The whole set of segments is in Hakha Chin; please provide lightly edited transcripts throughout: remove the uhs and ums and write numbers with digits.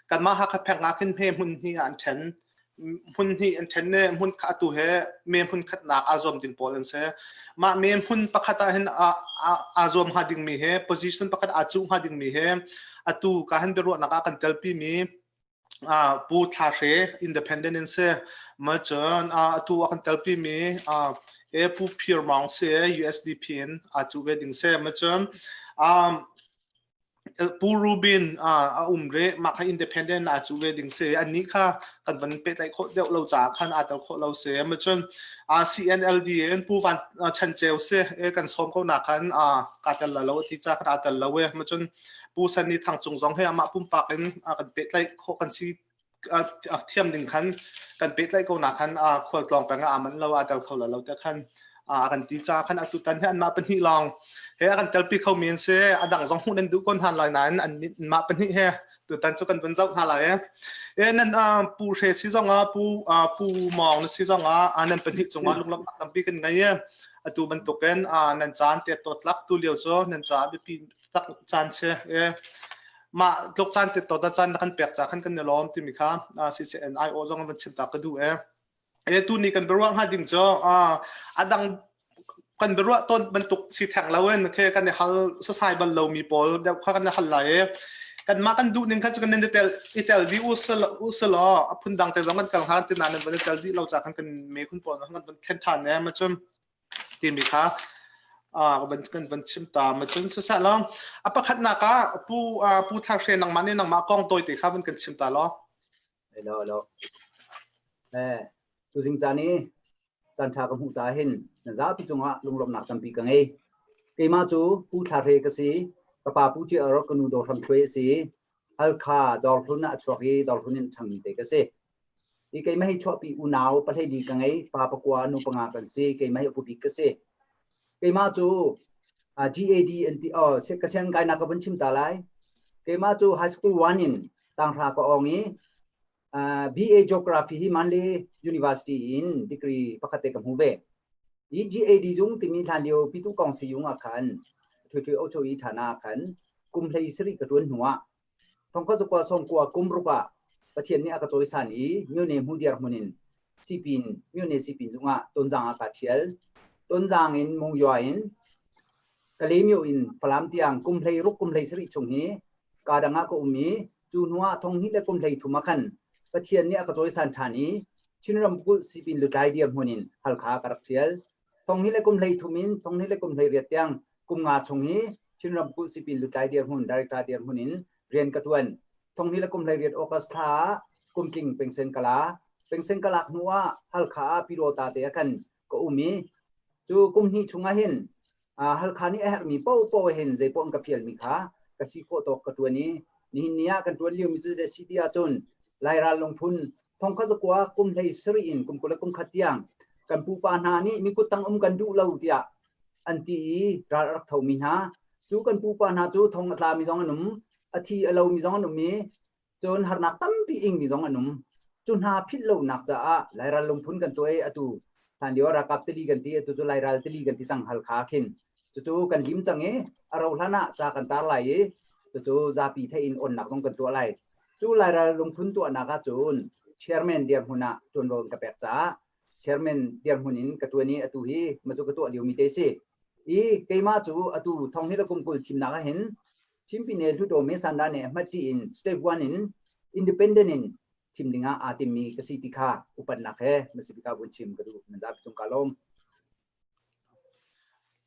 Kanmah Hakha peng ah khin hme hmun hnih ah an ṭhen. Hmun hnih an ṭhen i hmun kha atu he me hmun khatnak aa zuam ding pawl an si. Mah me hmun pakhat ah hin aa zuam hnga dingmi he position pakhat aa cuh hnga dingmi he atu ka hin biaruahnak ah kan telpi mi Pu Thla Hre independent in si. Ma cun atu a kan telpi mi Pu Phir Maung si USDP in aa cuh ve ding si. Ma cun Pu Rubin a um rih. Mah kha independent aa cuh ve ding si. Annih kha kan van pehtlaih khawh deuh lo caah khan aa tel khawh lo si. Ma cun CNLD in Pu Van Chan Ceu si kan sawm ko nak khan kaa tel lo ti ca khan aa tel lo e. Ma cun Pu San Ni Thang Cung zong he amah pumpak in kan pehtlaih khawh kan si thiam ding khan kan pehtlaih ko nak khan khualtlawng peng ah aa manh lo aa tel kho lo te khan a kan ti ca khan atu tan hi anmah pahnih lawng he a kan telpi kho mi an si. A dang zong hmuh nan duh kon han lai nain anmah pahnih he tutan cu kan vun zoh hna lai e. Nan pu hre si zong ah pu pu mawng na si zong ah nan pahnih cungah lunglawmhnak tampi kan ngei e. Atu bantukin nan caan te totlak tu lio cu nan ca biapi tak caan che e. Mah tluk caan te tot caan kan pek ca khan kan i lawm timi kha CCNIO zong van chim ta ka duh e. E tu ni kan biaruah hnga ding cu a dang kan biaruah tawn bantuk si theng lo in khe kan i hal sasai bal lo mi pawl deuh kha kan i hal lai e. Kan mah kan duh ning kha cu kan i tel i tel dih u selaw a phun dang te zong kan kal hnga ti nain van i tel dih lo ca khan kan me khun pawl kan van thlen than e. Ma cun timi kha kan van chim ta. Ma cun siseh law a pakhatnak ah pu pu Thar Hre, nangmah nih nangmah kong tawi te kha van kan chim ta law. Hello, hello. Eh, tuzing caan i caan ṭha ka hmuh caah hin na zapi cungah lunglawmhnak tampi ka ngei. Keimah cu Pu Thla Hre ka si. Ka pa Pu Cia Ar, ka nu Dawr Hram Thluai a si. Halkha Dawrhlun ah a chuak i Dawrhlun in ṭhangmi te ka si. I keimah hi chuahpi unau pahleili ka ngei, pa pakua, nu panga kan si. Keimah hi upa bik ka si. Keimah cu GAD an ti, oh, ka sianginn kainak ka vun chim ta lai. Keimah cu high school 1 in tanghra ka awng i BA Geography hi Manly University in degree pakhat te ka hmu ve. Hi GAD zung timi hlan lio Pitu Kong Siyung ah khan Thwe Thwe Ocho i thana ah khan kum hlei sarih ka tuan hnu ah thongkhat zakua sawmkua kum ruk ah Pathian nih a ka cawisan i myone hmu diar hmun in sipin myone sipin zung ah Tonzang ah ka thial. Tonzang in Mungyaw in Kalaymyo in Falam tiang kum hlei ruk kum hlei sarih chung hi kaa dang ah ka um i cu hnu ah thong hnih le kum hlei thum ah khan Pathian nih a ka cawisan ṭhan i Chin ramkulh sipin lutlai dirhmun in Halkha ka rak ṭhial. Thong hnih le kum hlei thum in thong hnih le kum hlei riat tiang kum nga chung hi Chin ramkulh sipin lutlai dirhmun director dirhmun in rian ka ṭuan. Thong hnih le kum hlei riat August thla ah kumtling pengsen ka la. Pengsen ka lak hnu ah Halkha ah Pyidawta te ah khan ka um i cu kum hnih chung ah hin Halkha nih a herhmi paohpaoh hin zeipaoh an ka fialmi kha ka si khawh tawk ka ṭuan i nihin ni ah kan ṭuan liomi cu zei si ti ahcun Lairal lungphun thongkhat zakua kum hlei sarih in kum 21 tiang kan pupa hna nih mi kuttang um kan duh lo tiah an ti i ral a rak thomi hna cu kan pupa hna cu thong a tlami zong an um, a thi a lomi zong an um i cun harnak tampi ingmi zong an um. Cu hna philh lonak caah Lairal lungphun kan tuah i atu hlan lio ralkap tili kan ti, atu cu Lairal tili kan ti cang Halkha khin. Cucu kan lim cang i a ro hlan ah ca kan tar lai i cucu zapi theih in onnak zong kan tuah lai. Cu Lairal lungphun tuahnak ahcun chairman dirhmun ah ṭuanvo an ka pek caah chairman dirhmun in ka ṭuan i atu hi ma cu ka tuah liomi te si. I keimah cu atu thong hnih le kum 20 thimnak ah hin Chinpine Hluttaw Me Sanda nih hmatti in state one in independent in thim dingah aa timmi ka si ti kha upatnak he masipika vun chim ka duh. Nan zapi cung ka lawm.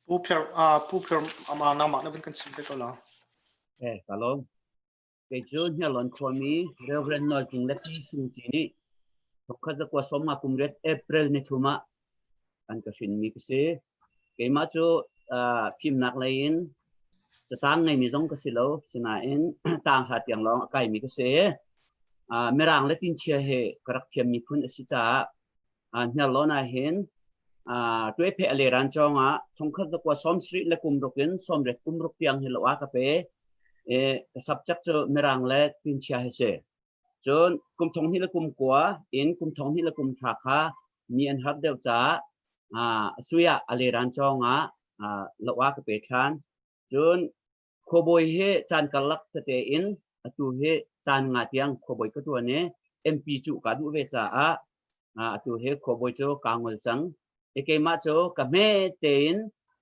Pu Phir Pu Phir ama nangmah na vun kan chim te ko la. Eh ka lawm. Kei cu Hniarlawn khuami Reverend Nawl Tling le Pi Sung Ci nih thawkkhat zakua 50 kum riat April ni thum ah an ka hrinmi ka si. Keimah cu fimnak lei in catang ngeimi zong ka si lo. Sinain tanghra tiang lawng a kaimi ka si. Mirang le tinchia he ka rak thiammi phun a si caah Hniarlawn ah hin tuaiphe a leran cawng ah thongkhat zakua 70 le kum ruk in 80 kum ruk tiang hi lo a ka pe. Ka subject cu Mirang le tinchia hi si. Cun kum thong hnih le kum kua in kum thong hnih le kum thla kha mi an har deuh caah sui ah a leran cawng ah lo a ka pe ṭhan. Cun khuabawi hi caan karlak tete in atu hi Caan nga tiang khuabawi ka ṭuan i MP cu kaa duh ve caah atu hi khuabawi cu kaa ngol cang. I keimah cu ka hme tein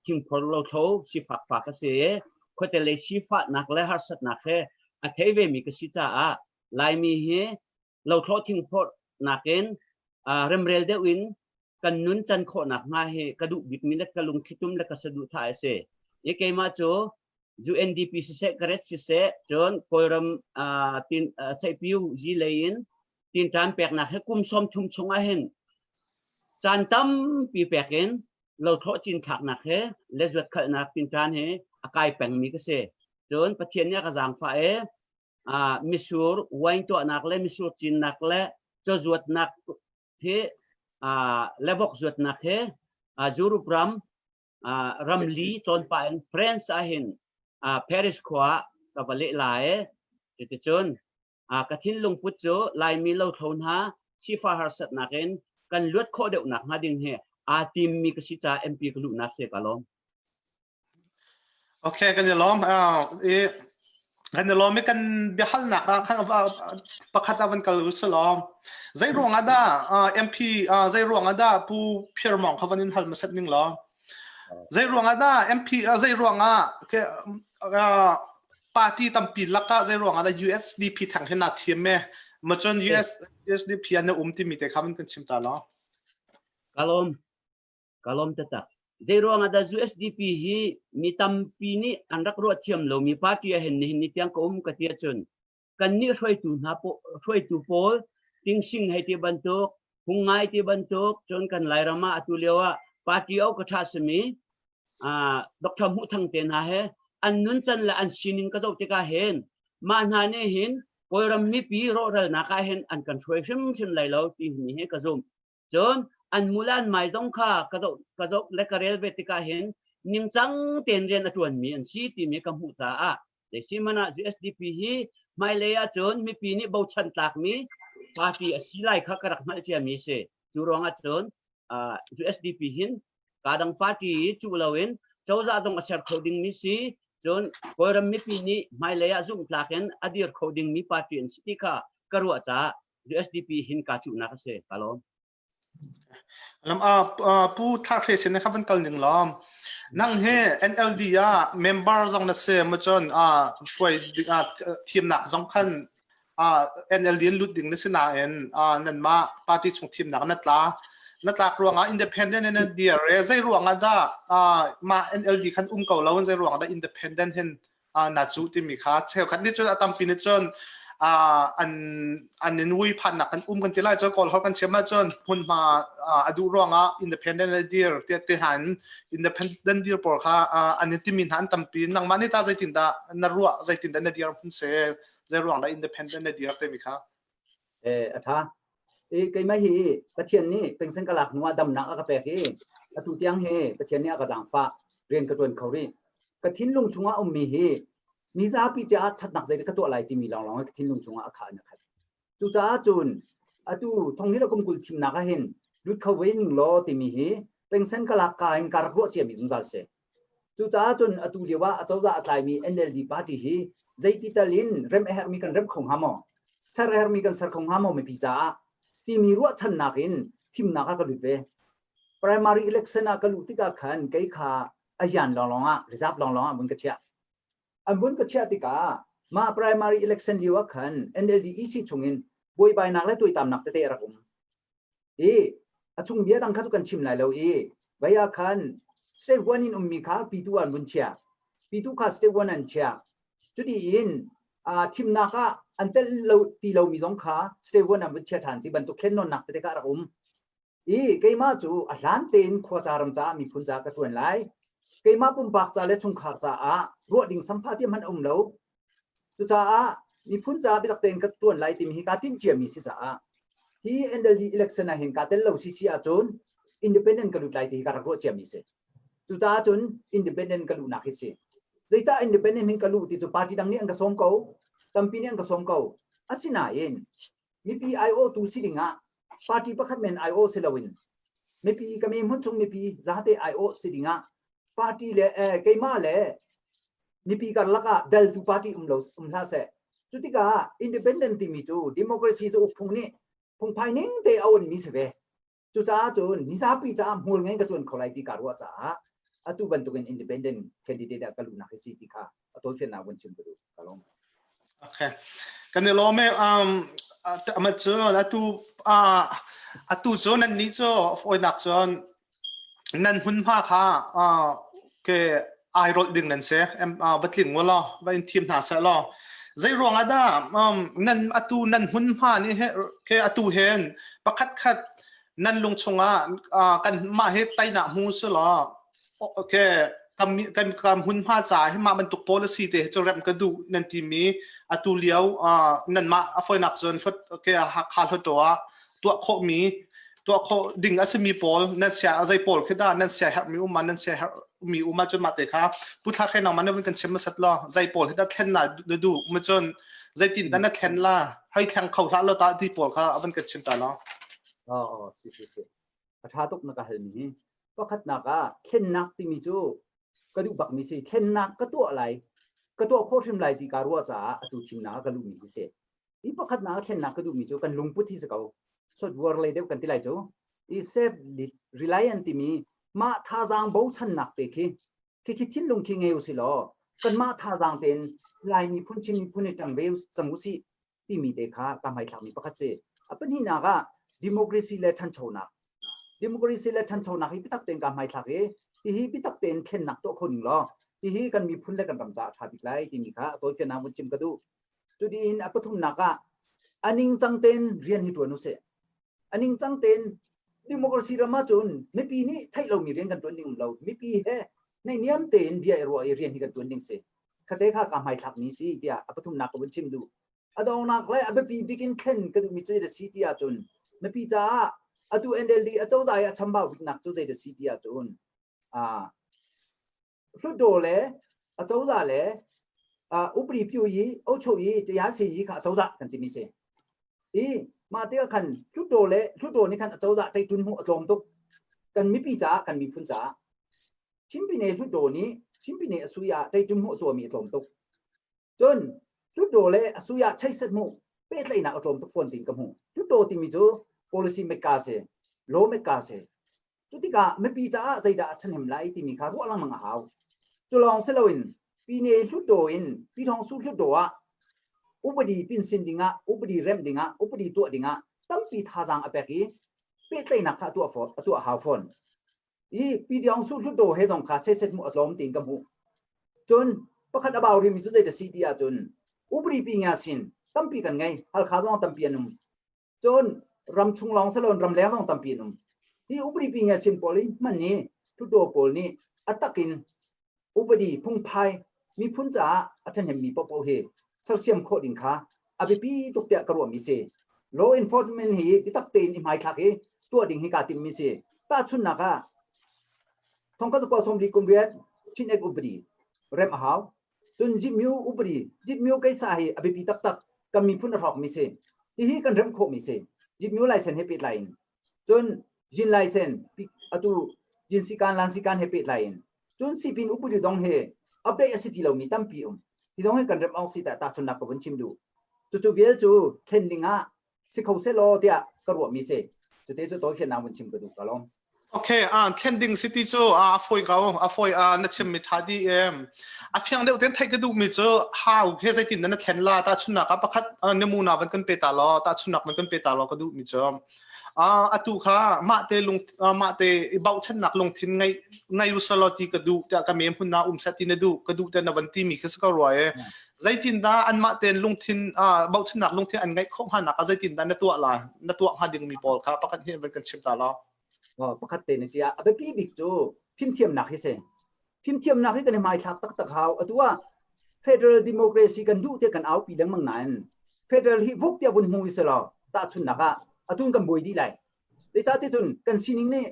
thingphor lothlo sifak pa ka si i khuate lei sifahnak le harsatnak he a thei vemi ka si caah Laimi hi lothlo thingphorh nakin remrel deuh in kan nun can khawhnak hnga hi ka duh bikmi le ka lungthlitum le ka saduhthah a si. I keimah cu UNDP siseh karet siseh cun Kawlram tin Seipiu zi lei in tinṭan peknak hi kum 30 chung ah hin caan tampi pek in lothlawh cinthlaknak he le zuatkhalhnak tinṭan he a kai pengmi ka si. Cun Pathian nih a ka zaangfah i misur wine tuahnak le misur cinnak le cazuatnak hi le vok zuatnak he Europe ram ramli tlawnpah in France ah hin Paris khua ka va leh lai. Cuticun ka thinlung put cu Laimi lothlo hna sifah harsatnak in kan luat khawh deuhnak hnga ding hi aa timmi ka si caah MP ka luhnak si ka lawm. Okay, kan i lawm. I kan i lawm i kan biahalnak ah khan pakhat ah van kal u selaw. Zei ruang ah dah MP zei ruang ah dah Pu Phir Mawng kha van in hal hmasat ning law. Zei ruang ah dah MP zei ruang ah party tampi lakah zei ruang ah dah USDP thang hi na thiam me ma cun US USDP an um timi te kha van kan chim ta law. Ka lawm. Ka lawm taktak. Zeiruang ah dah USDP hi mi tampi nih an rak ruah thiam lomi party ah hin nihin ni tiang ka um ka ti ahcun kannih hruaitu hna hruaitu pawl Tingsing hei ti bantuk Hung Ngai ti bantuk cun kan Lairam ah atu lio ah party au ka ṭha simi Dr. Hmuh Thang te hna he an nuncan le an sining ka zoh tikah hin mah hna nih hin Kawlram mipi rawhralnak ah hin an kan hruai hrimhrim lai lo ti hi ka zumh. Cun an mu le an mai zong kha ka zoh ka zoh le ka rel ve tikah hin ningcang tein rian a ṭuanmi an si timi ka hmuh caah zeisihmanh ah USDP hi hmailei ahcun mipi nih bochan tlakmi party a si lai kha ka rak hngalh ciami a si. Cu ruangah cun USDP hin kadang party cuh loin cozah zong a ser kho dingmi si cun Kawlram mipi nih hmailei ah zumhtlak in a dir kho dingmi party an si ti kha ka ruah caah USDP hin kaa cuhnak a si. Ka lawm. Lam a pu Thla Hre sin kha van kal ning lawm. Nang he NLD ah member zong na si ma cun a hruai ding a thimnak zong khan a NLD in lut ding na si nain a nan ma party chung thimnak na tla na tlak ruangah independent in dir e zei ruangah dah ma NLD khan um ko lo zei ruangah dah independent hin na cu timi kha cheukhat nih cun a tampi nih cun an an in ui phannak kan um kan ti lai cun kawl hol kan chiam ahcun hmunhma a duh ruangah independent le dir te te hna in independent dir pawl kha an in timi hna an tampi nangmah nih ta zeitin dah na ruah zeitin dah na dir hun se zei ruang dah independent na dir timi kha Eh a tha e keimah hi Pathian nih pension ka lak hnu ah damnak a ka pek i atu tiang hi Pathian nih a ka zaangfah rian ka ṭuan kho rih ka thinlung chungah ummi hi mi zapi caah ṭhatnak zei ka tuah lai timi lawnglawng ka thinlung chungah a khah in a khat cucaah cun atu thonghni le kum 20 thimnak ah hin lut kho ve ning law timi hi pension ka lak ka in ka rak ruah ciami zungzal si Cucaah cun atu lio ah acozah a tlaimi NLD party hi zeiti tal in rem a herhmi kan remh kho hnga maw? Ser a herhmi kan ser kho hnga maw mipi caah timi ruahchannak in thimnak ah ka lut ve. Primary election ah ka luh tikah khan kei kha a yan lawnglawng ah reserve lawnglawng ah vun ka chiah. An vun ka chiah tikah mah primary election lio ah khan NLD EC chungin buaibainak le tuaitamnak tete a rak um. I a chung bia dang kha cu kan chim lai lo i vei ah khan step one in ummi kha P2 an vun chiah. P2 kha step one an chiah. Cuti in thimnak ah an tel lo ti lomi zong kha step one an vun chia ṭhan ti bantuk thlennawnnak tete kha a rak um. I keimah cu a hlan tein khua ca ram caah miphun caah ka ṭuan lai. Keimah pumpak ca le chungkhar caah ruah ding samfa ti hmanh a um lo. Cucaah miphun caah biatak tein ka ṭuan lai timi hi kaa timh ciami si caah hi NLD election ah hin kaa tel lo sisi ahcun independent ka lut lai ti hi ka rak ruah ciami si. Cucaah cun independent ka luhnak hi si. Zeicah independent hin ka luh ti cu party dang nih an ka sawm ko, tampi nih an ka sawm ko. Asinain mipi aiawhtu si dingah party pakhat men aiawh si loin mipi ka mi hmun chung mipi zate aiawh si dingah party le eh, keimah le mipi karlak ah daltu party um lo um hlah seh. Cu tikah independent timi cu democracy cu ukphung nih phungphai ning te a onmi si ve. Cucaah cun mizapi caah hmual ngei ka ṭuan kho lai ti kaa ruah caah atu bantukin independent candidate ah ka luhnak hi si ti kha a tawifiannak vun chim ka duh. Ka lawm. Okay. Kan i lawm e. Amat cu atu atu cu nan nih cu fawinak cun nan hmunhma kha ke airolh ding nan si va tling u law va in thim hna seh law zei ruang ah dah nan atu nan hmunhma nih ke atu hen pakhat khat nan lung chungah kan mah hi tainak hmu si law okay kan kan kan hmunhma ca hi mah bantuk policy te cu rem ka duh nan timi atu lio nan mah a foinak cun hlot ke Hakha hluttaw ah tuah khawhmi tuah khawh ding a simi pawl nan sia zei pawl khi dah nan sia herhmi um ma nan sia herhmi um ahcun mah te kha pu thla khe nang ma na vun kan chim hmasat law zei pawl hi dah thlen na na duh ma cun zeitin dah na thlen la hei thleng kho hlah lo ta ti pawl kha a vun kan chim ta law. Oh, oh, si si si. A ṭha tuk na ka halmi hi. Pakhatnak ah thlennak timi cu ka duh bakmi si. Thlennak ka tuah lai, ka tuah khawh hrim lai ti kaa ruah caah atu thimnak ah ka luhmi hi si. Hi pakhatnak ah thlennak ka duhmi cu kan lungput hi si ko. Sotvuar lei deuh kan ti lai cu. I self reliant timi mah thazaang bochannak te khi khi thinlung khi ngei usih law kanmah thazaang tein Lai miphun Chin miphun i ṭang ve cang usih timi te kha ka hmaithlakmi pakhat si. A pahnihnak ah democracy le ṭhanchonak. Democracy le ṭhanchonak hi biatak tein ka hmaithlak i hihi biatak tein thlennak tuah kho ning law hihi kan miphun le kan ram caah a ṭha bik lai timi kha a tawifiannak vun chim ka duh. Cutiin a pathumnak ah a ningcang tein rian hi ṭuan usih. A ningcang tein democracy ram ahcun mipi nih theih lomi rian kan ṭuan ding um lo. Mipi he naihniam tein bia i ruah i rian hi kan ṭuan ding si. Khate kha ka hmaithlakmi si tiah a pathumnak ka vun chim duh. A donghnak le a biapi bik in thlen ka duhmi cu zeidah si ti ahcun mipi caah atu NLD acozah i a chambau biknak cu zeidah si ti ahcun Hlutdaw le acozah le upadi pyu yi ocho yi tayasi yi kha acozah kan timi si. I mah tikah khan hlutdaw le hlutdaw nih khan acozah ṭeitun hmuh a tlawm tuk. Kan mipi caah kan miphun caah Chinpine hlutdaw nih Chinpine a sui ah ṭeitun hmuh a tuahmi a tlawm tuk. Cun hlutdaw le a sui ah cheiset hmuh pehtlaihnak a tlawm tuk fawn tiin ka hmuh. Hlutdaw timi cu policy maker si, law maker si. Cu tikah mipi caah zeidah a ṭhahnem lai timi kha ruah lengmang a hau. Cu lawng si loin Pyine Hlutdaw in Pyithawngsu Hlutdaw ah upadi pinsin dingah, upadi remh dingah, upadi tuah dingah tampi thazaang a pek i pehtlaihnak kha a tuah fawn, a tuah hau fawn. I Pyidawngsu Hlutdaw he zong kha cheset hmuh a tlawm tiin ka hmuh. Cun pakhat a bau rihmi cu zeidah si ti ahcun upadi pi ngia sin tampi kan ngei. Halkha zong tampi an um. Cun ramchung lawng si loin ramleng zong tampi an um. Hi upadi pi ngiasin pawl hi hman i Hluttaw pawl nih a tak in upadi phungphai miphun caah a ṭhahnemmi paohpaoh hi sersiam khawh ding kha a biapi tuk tiah ka ruahmi si. Law enforcement hi biatak tein i hmaithlak i tuah ding hi kaa timhmi si. Tahchunhnak ah, thongkhat zakua sawmli kum riat Chin Act upadi remh a hau. Cun Jimyu upadi, Jimyu keisa hi a biapi taktak kan miphun a hrawkmi si. Hihi kan remh khawhmi si. Jimyu laisen he pehtlai in. Cun Jin laisen, atu Jin sikan, Lan sikan he pehtlai in. Cun sipin upadi zong hi update a si ti lomi tampi um. Hi zong hi kan remh awk si tah tahchunnak ka vun chim duh. Cucu vial cu thlen ding ah si kho seh law tiah ka ruahmi si. Cute cu tawifiannak vun chim ka duh ka lawm. Okay, ah thlen ding city cu a fawi ko, a fawi a na chim mi tha di em. A fiang deuh ten theih ka duh mi cu how he zeitin na thlen la ta chunnak ah pakhat namuna van kan pe ta law ta chunnak van kan pe ta law ka duh mi cu atu kha mah te lung mah te i bauchannak lungthin ngai ngai usalo ti ka duh tiah ka mem hun na um set ti na duh ka duh te na van ti mi kha ka ruai e zeitin dah anmah ten lungthin bauchannak lungthin an ngeih khawh hnga nak ah zeitin dah na tuah la na tuah hnga ding mi pawl kha pakhat hi van kan chim ta law Pakhat te na cia a biapi bik cu fimthiamnak hi si. Fimthiamnak hi kan i hmaithlak taktak hau. Atu ah federal democracy kan duh tiah kan aupi lengmang nain federal hi vuk tiah vun hmu i si law tahchunnak ah atun kan buai dih lai. Zeicahtiah kan sining nih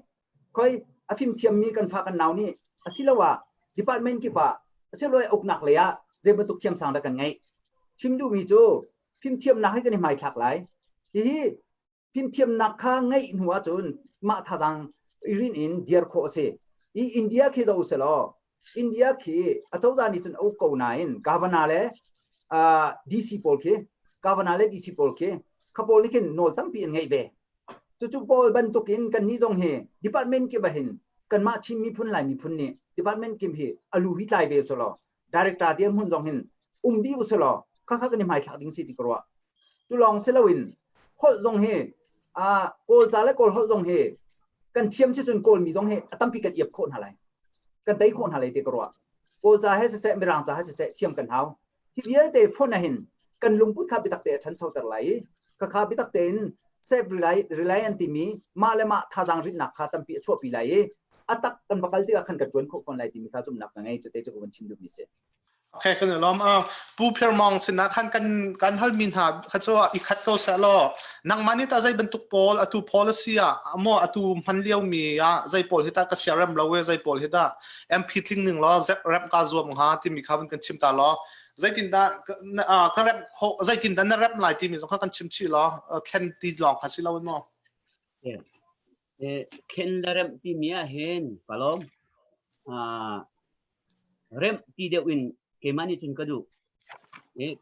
khoi a fimthiammi kan fa kan nau nih asiloah department kip ah asiloah uknak lei ah zei bantuk thiamsang dah kan ngeih. Chim duhmi cu fimthiamnak hi kan i hmaithlak lai. Hihi fimthiamnak kha ngeih hnu ahcun mah thazaang i rin in dir khawh a si. I India khi zoh usih law India khi acozah nih cun a uk ko nain governor le DC pawl khi governor le DC pawl khi kha pawl nih khin nawl tampi an ngeih ve. Cucu pawl bantukin kannih zong hi department kip ah hin kanmah Chin miphun Lai miphun nih department kip hi a lu hi tlai ve usulaw director dirhmun zong hin um dih usulaw khakha kan i hmaithlak ding si ti ka ruah. Cu lawng si loin holh zong hi Kawl ca le Kawl holh zong hi kan thiam si cun Kawlmi zong hi a tampi kan iap khawh hna lai. Kan tei khawh hna lai ti ka ruah. Kawl ca he siseh Mirang ca he siseh thiam kan hau. Hi vialte fonh ahhin kan lungput kha biatak te a ṭhanchoter lai i khakha biatak tein self reliant timi mah le mah thazaang ritnak kha tampi a chuahpi lai i a tak kan va kal tikah khan kan ṭuan khawh fawn lai timi kha zumhnak ka ngei. Cute cu ka vun chim duhmi si. Okay, kan i lawm. Pu Phir Mawng sinah khan kan kan halmi hna kha cu i khat ko seh law nangmah nih tah zei bantuk pawl atu policy ah maw atu hman liomi ah zei pawl hi tah ka siarem lo e zei pawl hi dah MP tling ning law rem ka zuam hnga timi kha vun kan chim ta law zeitindah ka rem khawh zeitindah na rem lai timi zong kha kan chim chih law thlen ti lawng kha si lo maw? Thlen le remh timi ah hin palom Remh ti deuh in keimah nih cun ka duh.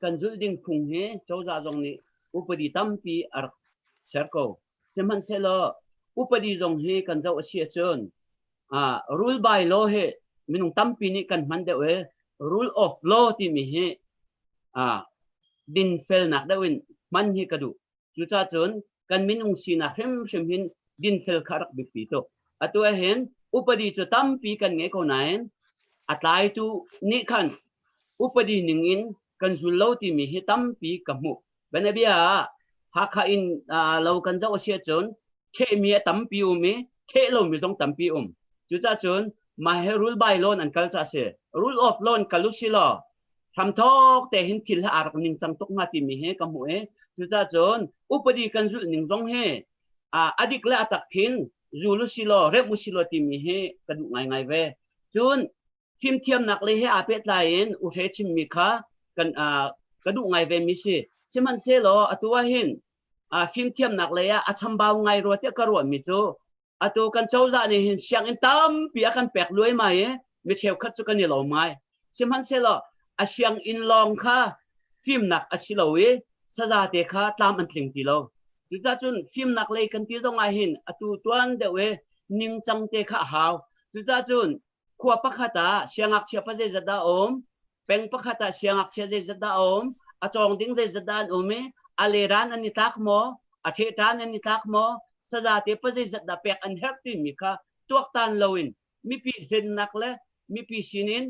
Kan zulh ding phung hi cozah zong nih upadi tampi a rak ser ko. Sihmanhsehlaw upadi zong hi kan zoh a si ahcun rule by law hi minung tampi nih kan hman deuh i rule of law timi hi dinfelnak deuh in hman hi ka duh. Cucacun kan minung sinak hrimhrim hin dinfel kha rak biapi tuk. Atu ahhin upadi cu tampi kan ngei ko nain a tlaitu nih khan upadi ning in kan zul lo timi hi tampi ka hmuh. Bianabia ah Hakha in lo kan zoh a si ahcun ṭhehmi a tampi um i ṭheh lomi zong tampi um. Cucacun mah hi rule by law an kal ca a si. Rule of law in kal u si law hramthawk te hin thil hi aa rak ningcang tuk hnga timi hi ka hmuh i cucaah cun upadi kan zulh ning zong hi a dik le a tak khin zul u si law remh u si law timi hi ka duh ngaingai ve. Cun fimthiamnak lei he aa pehtlai in u hre chimmi kha kan ka duh ngai ve mi si. Sihmanhsehlaw atu ah hin fimthiamnak lei ah a chambau ngai rua tiah ka ruahmi cu Atu kan cozah nih hin sianginn tampi a kan pek luaimai i mi cheukhat cu kan i lawm ngai. Sihmanhsehlaw a sianginn lawng kha fimnak a si lo i sazate kha tlam an tling ti lo. Cucaah cun fimnak lei kan ti zong ah hin atu tuan deuh i ningcang te kha a hau. Cucaah cun khua pakhat ah siangngakchia pa zeizat dah a um, peng pakhat ah siangngakchia zeizat dah a um, a cawng ding zeizat dah an um i a leran an i tlak maw, a ṭheṭan an i tlak maw, sazate pa zeizat dah pek an herh timi kha tuaktan loin mipi hlennak le mipi sinin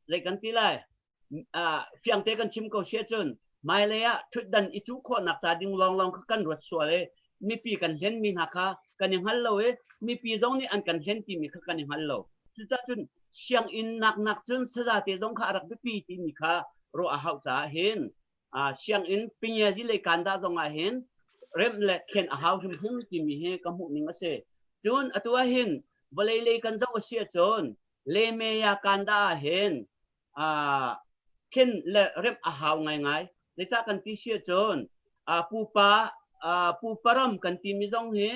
zei kan ti lai fiangte kan chim ko si ahcun hmailei ah ṭhutdan i cuh khawhnak ca ding lawnglawng kha kan ruat sual i mipi kan hlenmi hna kha kan i hngal lo i mipi zong nih an kan hlen timi kha kan i hngal lo. Cucaah cun sianginn nak nak cun sazate zong kha a rak biapi timi kha ruah a hauh caah hin sianginn pingiazi lei kanda zong ah hin remh le thlen a hau hrimhrim timi hi ka hmuh ning a si. Cun atu ah hin vawlei lei kan zoh a si ahcun Lemeya kanda ah hin thlen le remh a hau ngaingai. Zeicah kan ti si ahcun pupa pupa ram kan timi zong hi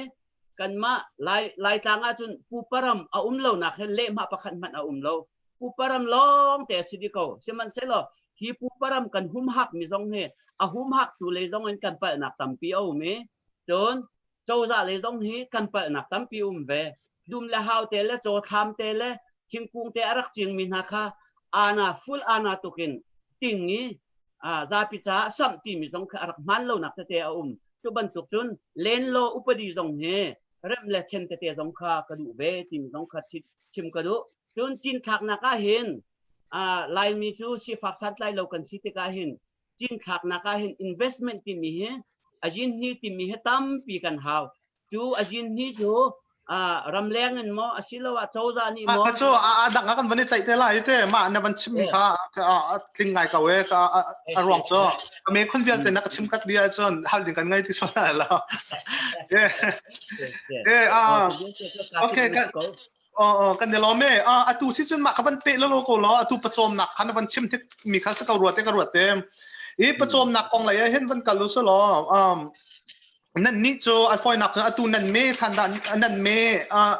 kanmah Lai Laitlang ahcun pupa ram a um lonak hi lehhmah pakhat hmanh a um lo. Pupa ram lawng te a si dih ko. Sihmanhsehlaw hi pupa ram kan humhakmi zong hi a humhaktu lei zong in kan palhnak tampi a um i cun cozah lei zong hi kan palhnak tampi um ve. Dum le hau te le cawthlam te le thingkung te a rak cingmi hna kha ana full ana tukin ting i zapi caah samh timi zong kha a rak hmaan lonak tete a um. Cu bantuk cun lenlaw upadi zong hi remh le then tete zong kha ka duh ve timi zong kha chim ka duh. Cun cinthlaknak ah hin Laimi cu sifak santlai lo kan si tikah hin cinthlaknak ah hin investment timi hi a zinhni timi hi tampi kan hau. Cu a zinhni cu ramleng in maw asiloah cozah nih maw cu a dang ah kan van i ceih te lai te mah na van chimmi kha a tling ngai ko e ka a ruang cu ka me khun vialte na ka chim kat dia cun hal ding kan ngai ti so la la eh ah okay Kan i lawm e. Atu si cun mah ka van peh lalo ko law atu pawcawmnak kha na van chim tik mi kha si ko ruat te ka ruat te. I pawcawmnak kong lei ah hin van kal u si law nan nih cu a fawinak cun atu nan me sandah nan me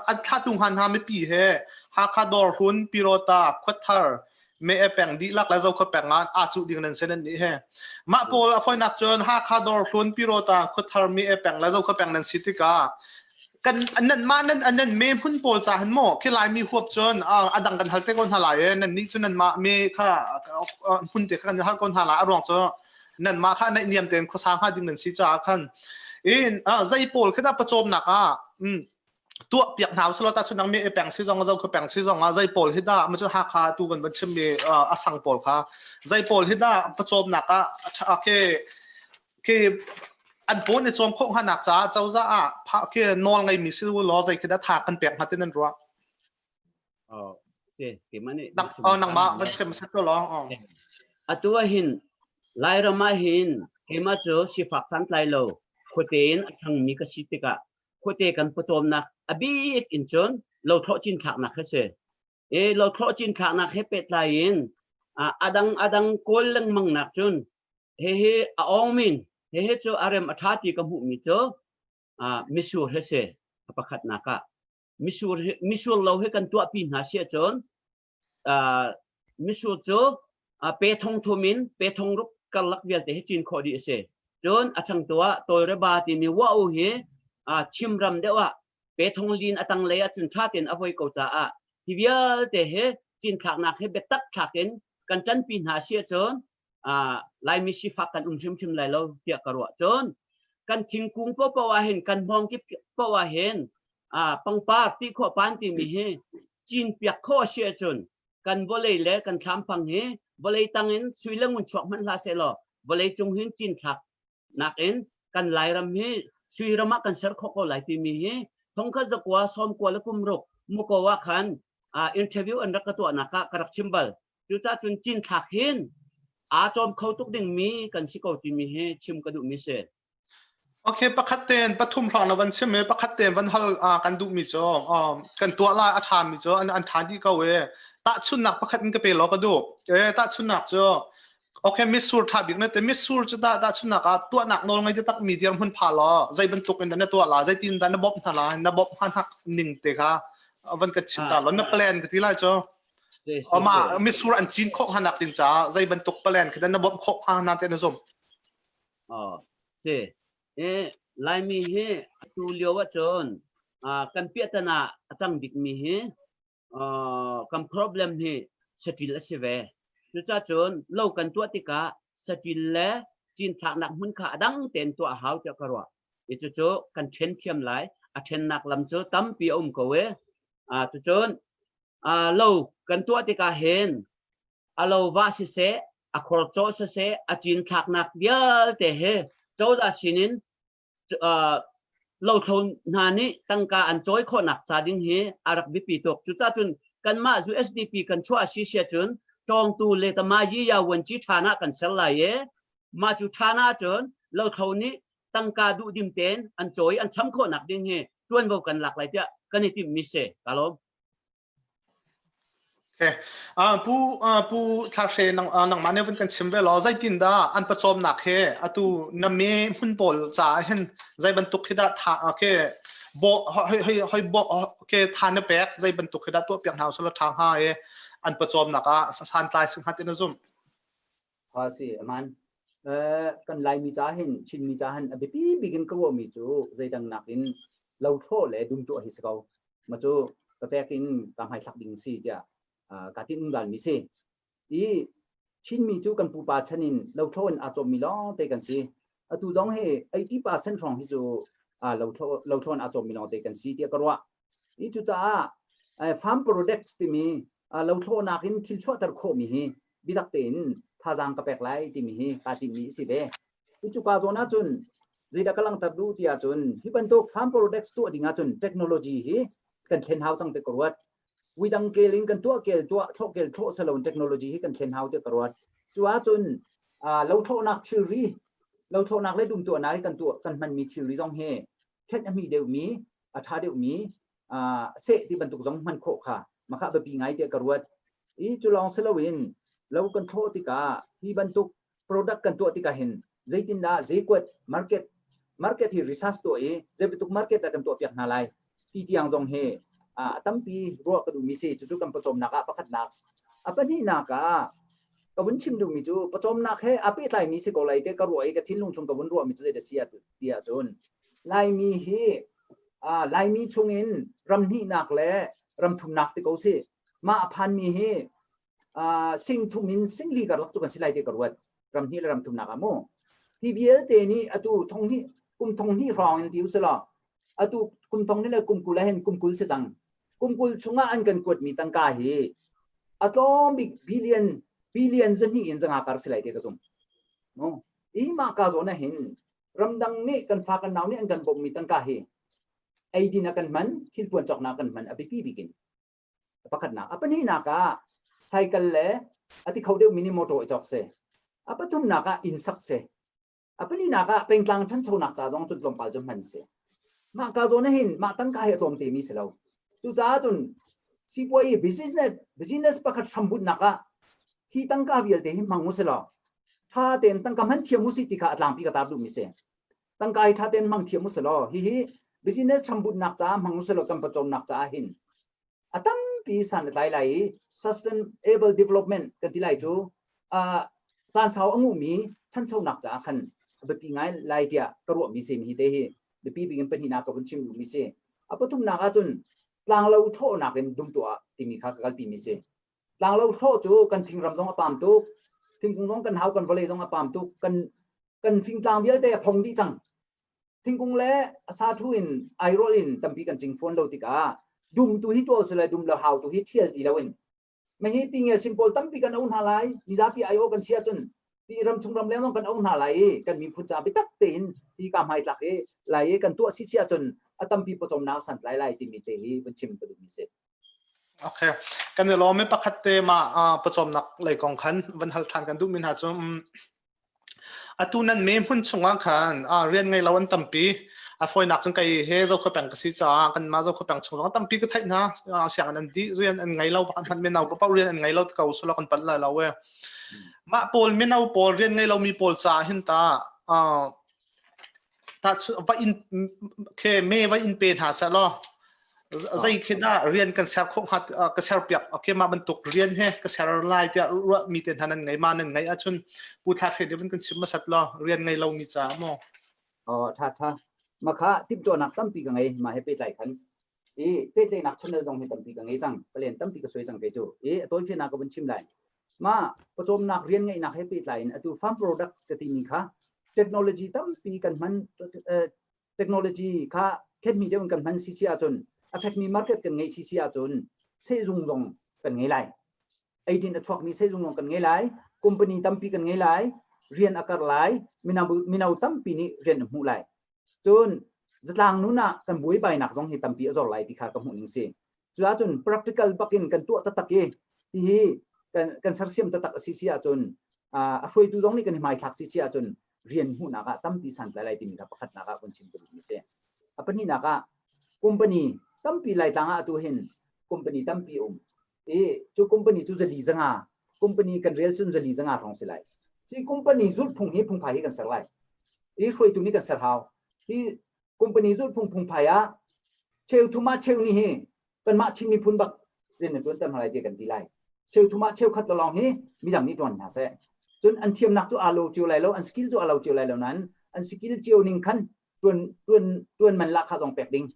an thlatu hnga hna mipi he Hakha Dawrhlun Pirota Khuathar. Me e peng dihlak le Zokhua peng ah aa cuh ding nan si nan nih he. Mah pawl a foinak cun Hakha dawr hlun Pirota Khuathar Mi e peng le Zokhua peng nan si tikah kan nan mah nan nan me hmun pawl ca han maw khi Laimi huap cun a dang kan hal te ko hna lai e nan nih cun nan mah me kha hmun te kha kan hal ko hna lai a ruang cu nan mah kha naih niam tein khuasa hnga ding nan si caah khan in zei pawl khi dah pawcawmnak ah tuah piak hna usulaw ta chunang mi e peng si zong zo kho peng si zong ah zei pawl hi dah ma cu Hakha tu kan van chim mi a sang pawl kha zei pawl hi dah pawcawmnak ah ke ke an pawn i cawm khawh hnga nak caah cozah ah ke nawl ngei mi si law zei khi dah tha kan pek hnga tin nan ruah? Oh, si, keimah nih Nang oh nangmah van chim sat ko law. Oh. Atu ah hin Lairam ah hin keimah cu sifak santlai lo khuate in a ṭhangmi ka si tikah khuate kan pawcawmnak a bik in cun lothlawh cinthlaknak hi si. E lothlawh cinthlaknak he pehtlai in adang adang kawl lengmang nak cun hihi a awngmin hihi cu a rem a ṭha ti ka hmuhmi cu misur hi si a pakhatnak ah. Misur misur lo hi kan tuahpi hna si ahcun misur cu pe thong thum in pe thong ruk karlak vialte hi cin khawh dih a si. Cun a changtu ah tawlreba timi wa u hi chimram deuh ah pe thong lin a tanglei ahcun ṭha tein a voi ko caah hi vialte hi cinthlaknak hi biatak thlak in kan ṭanpi hna si ahcun Laimi sifak kan um hrimhrim lai lo tiah ka ruah. Cun kan thingkung paohpaoh ah hin kan hmawng kip paoh ah hin pangpar ti khawh pan timi hi cin piak khawh a si ahcun kan vawlei le kan thlampang hi vawlei tang in sui le ngun chuak hmanh hlah sehlaw vawlei cung hin cinthlak nakin kan Lairam hi sui ram ah kan ser khawh ko lai timi hi thongkhat zakua sawmkua le kum ruk muko ah khan interview an rak ka tuahnak ah ka rak chim bal. Cucaah cun cinthlak hin aa cawm kho tuk dingmi kan si ko timi hi chim ka duhmi si. Okay, pakhat ten pathum hrawng na van chim i pakhat ten van hal kan duhmi cu kan tuah lai a ṭhami cu an ṭha dih ko e. Tahchunhnak pakhat in ka pe law ka duh. E tahchunhnak cu okay mitsur ṭha bik na te mitsur cu dah tahchunhnak ah tuahnak nawl ngei taktak mi dirhmun pha law zei bantuk in dah na tuah la zeitin dah na bawmh hna la na bawmh hna ning te kha van ka chim ta law na plan ka ti lai cu. Ama mitsur an cin khawh hnga nak ding caah zei bantuk plan khi na bawmh khawh hnga na te na zum? Oh, si. E, Laimi hi atu lio ahcun kan piahtana a cang bikmi hi kan problem hi saṭil a si ve. Cucacun lo kan tuah tikah saṭil le cinthlaknak hmun kha a dang tein tuah a hau tiah ka ruah. I cucu kan ṭhen thiam lai. A ṭhennak lam cu tampi a um ko e. Cucun lo kan tuah tikah hin a lo va siseh, a khor cawh siseh, a cinthlaknak vialte he cozah sinin lothlo hna nih tangka an cawi khawhnak ca ding hi a rak biapi tuk. Cucaah cun kanmah USDP kan chuah si sia cun tawngtu le tama yi ya vuanci ṭhan ah kan ser lai i mah cu ṭhan ahcun lothlo nih tangka duhdim tein an cawi an cham khawhnak ding hi ṭuanvo kan lak lai tiah kan i timhmi si. Ka lawm. Okay. Pu Pu Thla nang nangmah nih van kan chim ve law zeitin dah an pawcawmnak he atu na me hmun pawl caah hin zei bantuk hi dah tha okay bo hoi hoi hoi bo okay tha na pek zei bantuk hi dah tuah piak hna usula tha hnga e an pawcawmnak ah santlai sing hat in a zum. Ha si aman kan Laimi ca hin Chinmi ca hin a biapi bik in ka ruahmi cu zeidang nakin lothlawh le dum tuah hi si ko. Ma cu papek in ka hmaithlak ding si tiah ka tin mi si. I Chinmi cu kan pupa chan in lothlawh in aa cawmmi lawng te kan si. Atu zong hi 80% hrawng hi cu lothlawh in aa cawmmi lawng te kan si tiah ka ruah. I cucaah farm products timi lothlawhnak in thil chuahter khawhmi hi biatak tein thazaang ka pek lai timi hi kaa timmi a si ve. Hi cuka zawn ahcun zeidah ka langhter duh ti ahcun hi bantuk farm products tuah ding ahcun technology hi kan thlen hau cang ti ka ruat. Widang kel in kan tuah kel tuah thlawh kel thlawh saloin technology hi kan thlen hau ti ka ruat. Cu ahcun lothlawhnak thilri lothlawhnak le dum tuahnak hi kan tuah kan hmanmi thilri zong hi khenh a hmi deuhmi a ṭha deuhmi seh ti bantuk zong hman khawh kha makha biapi ngai tiah ka ruat. I cu lawng si loin lo kan thlawh tikah hi bantuk product kan tuah tikah hin zeitindah zeikuat market market hi research tuah i zei bantuk market dah kan tuah piak hna lai ti tiang zong hi a tampi ruah ka duhmi si. Cucu kan pawcawmnak ah pakhatnak. A pahnihnak ah ka vun chim duhmi cu pawcawmnak he aa pehtlaimi si ko lai te ka ruah i ka thinlung chung ka vun ruahmi cu zei si ti ahcun Laimi hi Laimi chungin ram hnihnak le ram thumnak ti ko si mah a phanmi hi sing thum in sing li karlak cu kan si lai ti ka ruat ram hnih le ram thumnak ah mu hi vialte nih atu thong hnih kum thong hnih hrawng in ti usila atu kum thong hnih le kum 20 le hin kum 20 si cang kum 20 chungah an kan kuatmi tangka hi a tlawm bik billion billion zahnih in zanga kar si lai ti ka zum mu i mah ka zawn ah hin ramdang nih kan fa kan nau nih an kan bawmhmi tangka hi eidin ah kan hman thilpuan cawknak kan hman a biapi bik in pakhatnak a pahnihnak ah cycle le a ti kho deuh mini motor i cawk si a pathumnak ah inn sak si a palinak ah pengtlang ṭhanchonak ca zong cun tlawmpal cu hman si mah ka zawn hin mah tangka hi a tlawm te mi si lo cucaah cun sipuai business business pakhat hrambutnak ah hi tangka vialte hi hmang u si law ṭha tein tangka hman thiam u si ti kha a tlangpi ka tar duhmi si tangka hi ṭha tein hmang thiam u si law hihi business hrambutnak caah hmang u si law kan pawcawmnak caah hin a tampi san a tlai lai i sustainable development kan ti lai cu caan sau a nguhmi ṭhanchonak caah khan a biapi ngai lai tiah ka ruahmi si mi hi te hi biapi bik in pahnihnak ka vun chim duhmi si a pathumnak ahcun tlanglo thawhnak in dum tuah timi kha ka kalpi mi si tlanglo thlawh cu kan thingram zong a pam tuk thingkung zong kan hau kan vawlei zong a pam tuk kan kan fingtlang vialte a phong dih cang thingkung le a sa thu in airawl in tampi kan cing fawn lo tikah dum tu hi tuah usile dum le hau tu hi thial ti loin mahi ti nge sin pawl tampi kan au hna lai mizapi ai-aw kan si ahcun ti ram chung ram leng zong kan au hna lai i kan miphun ca biatak tein ti ka hmai tlak i lai i kan tuah si si ahcun a tampi pawcawmnak santlai lai timi te hi vun chim ka duhmi si. Okay. Kan i lawm i pakhat te ma pawcawmnak lei kong khan van hal ṭhan kan duhmi hna cu atu nan me hmun chungah khan rian ngei lo an tampi. A fawinak cun kei he Zokhua peng ka si caah kanmah Zokhua peng chung zong tampi ka theih hna. Sianginn an dih rian an ngei lo bak hmanh mino paoh rian an ngei lo ko sula kan panh lai lo e. Mah pawl mino pawl rian ngei lomi pawl caah hin ta ta va in khe me va in pe hna seh law zei khi dah rian kan ser khawh hnga ka ser piak okay mah bantuk rian he ka ser lai tiah ruah mi te hna nan ngei ma nan ngei ahcun pu thla hre deuh kan chim masat law rian ngei lo mi ca maw Oh tha tha makha timhtuahnak tampi ka ngei ma he pehtlai khan i pehtlaihnak channel zong hi tampi ka ngei cang palen tampi ka suai cang kei cu i a tawifinak ka vun chim lai ma pawcawmnak rian ngeihnak he pehtlai in atu farm products ka timi kha technology tampi kan hman technology kha khenmi deuh in kan hman sisi ahcun a fekmi market kan ngeih sisi ahcun sehzung zong kan ngei lai eidin a chuakmi sehzung zong kan ngei lai company tampi kan ngei lai rian a kar lai mino mino tampi nih rian an hmuh lai Cun zatlang nun ah kan buaibainak zong hi tampi a zor lai ti kha ka hmuh ning si. Cuahcun practical bakin kan tuah taktak i hihi kan, kan sersiam taktak a si si ahcun a hruaitu zong nih kan i hmaithlak si si ahcun rian hmuhnak ah tampi santlai lai timi kha pakhatnak ah kun chim ka duhmi si. A pahnihnak ah company tampi Laitlang ah atu hin company tampi um. I cu company cu zali zanga company kan rel cun zali zanga hrawng si lai. Hi company zulhphung hi phungphai hi kan ser lai. Hi hruaitu nih kan ser hau. Hi company zulhphung phungphai ah cheu thum ah cheu nih hi kanmah Chin miphun bak rian na ṭuan ter hna lai tiah kan ti lai. Cheu thum ah cheu khat lawng hi midang nih ṭuan hna seh. Cun an thiamnak cu aa lo cio lai lo, an skill cu aa lo cio lai lo nain an skill cio ning khan ṭuan ṭuan ṭuan man lahkhah zong pek ding.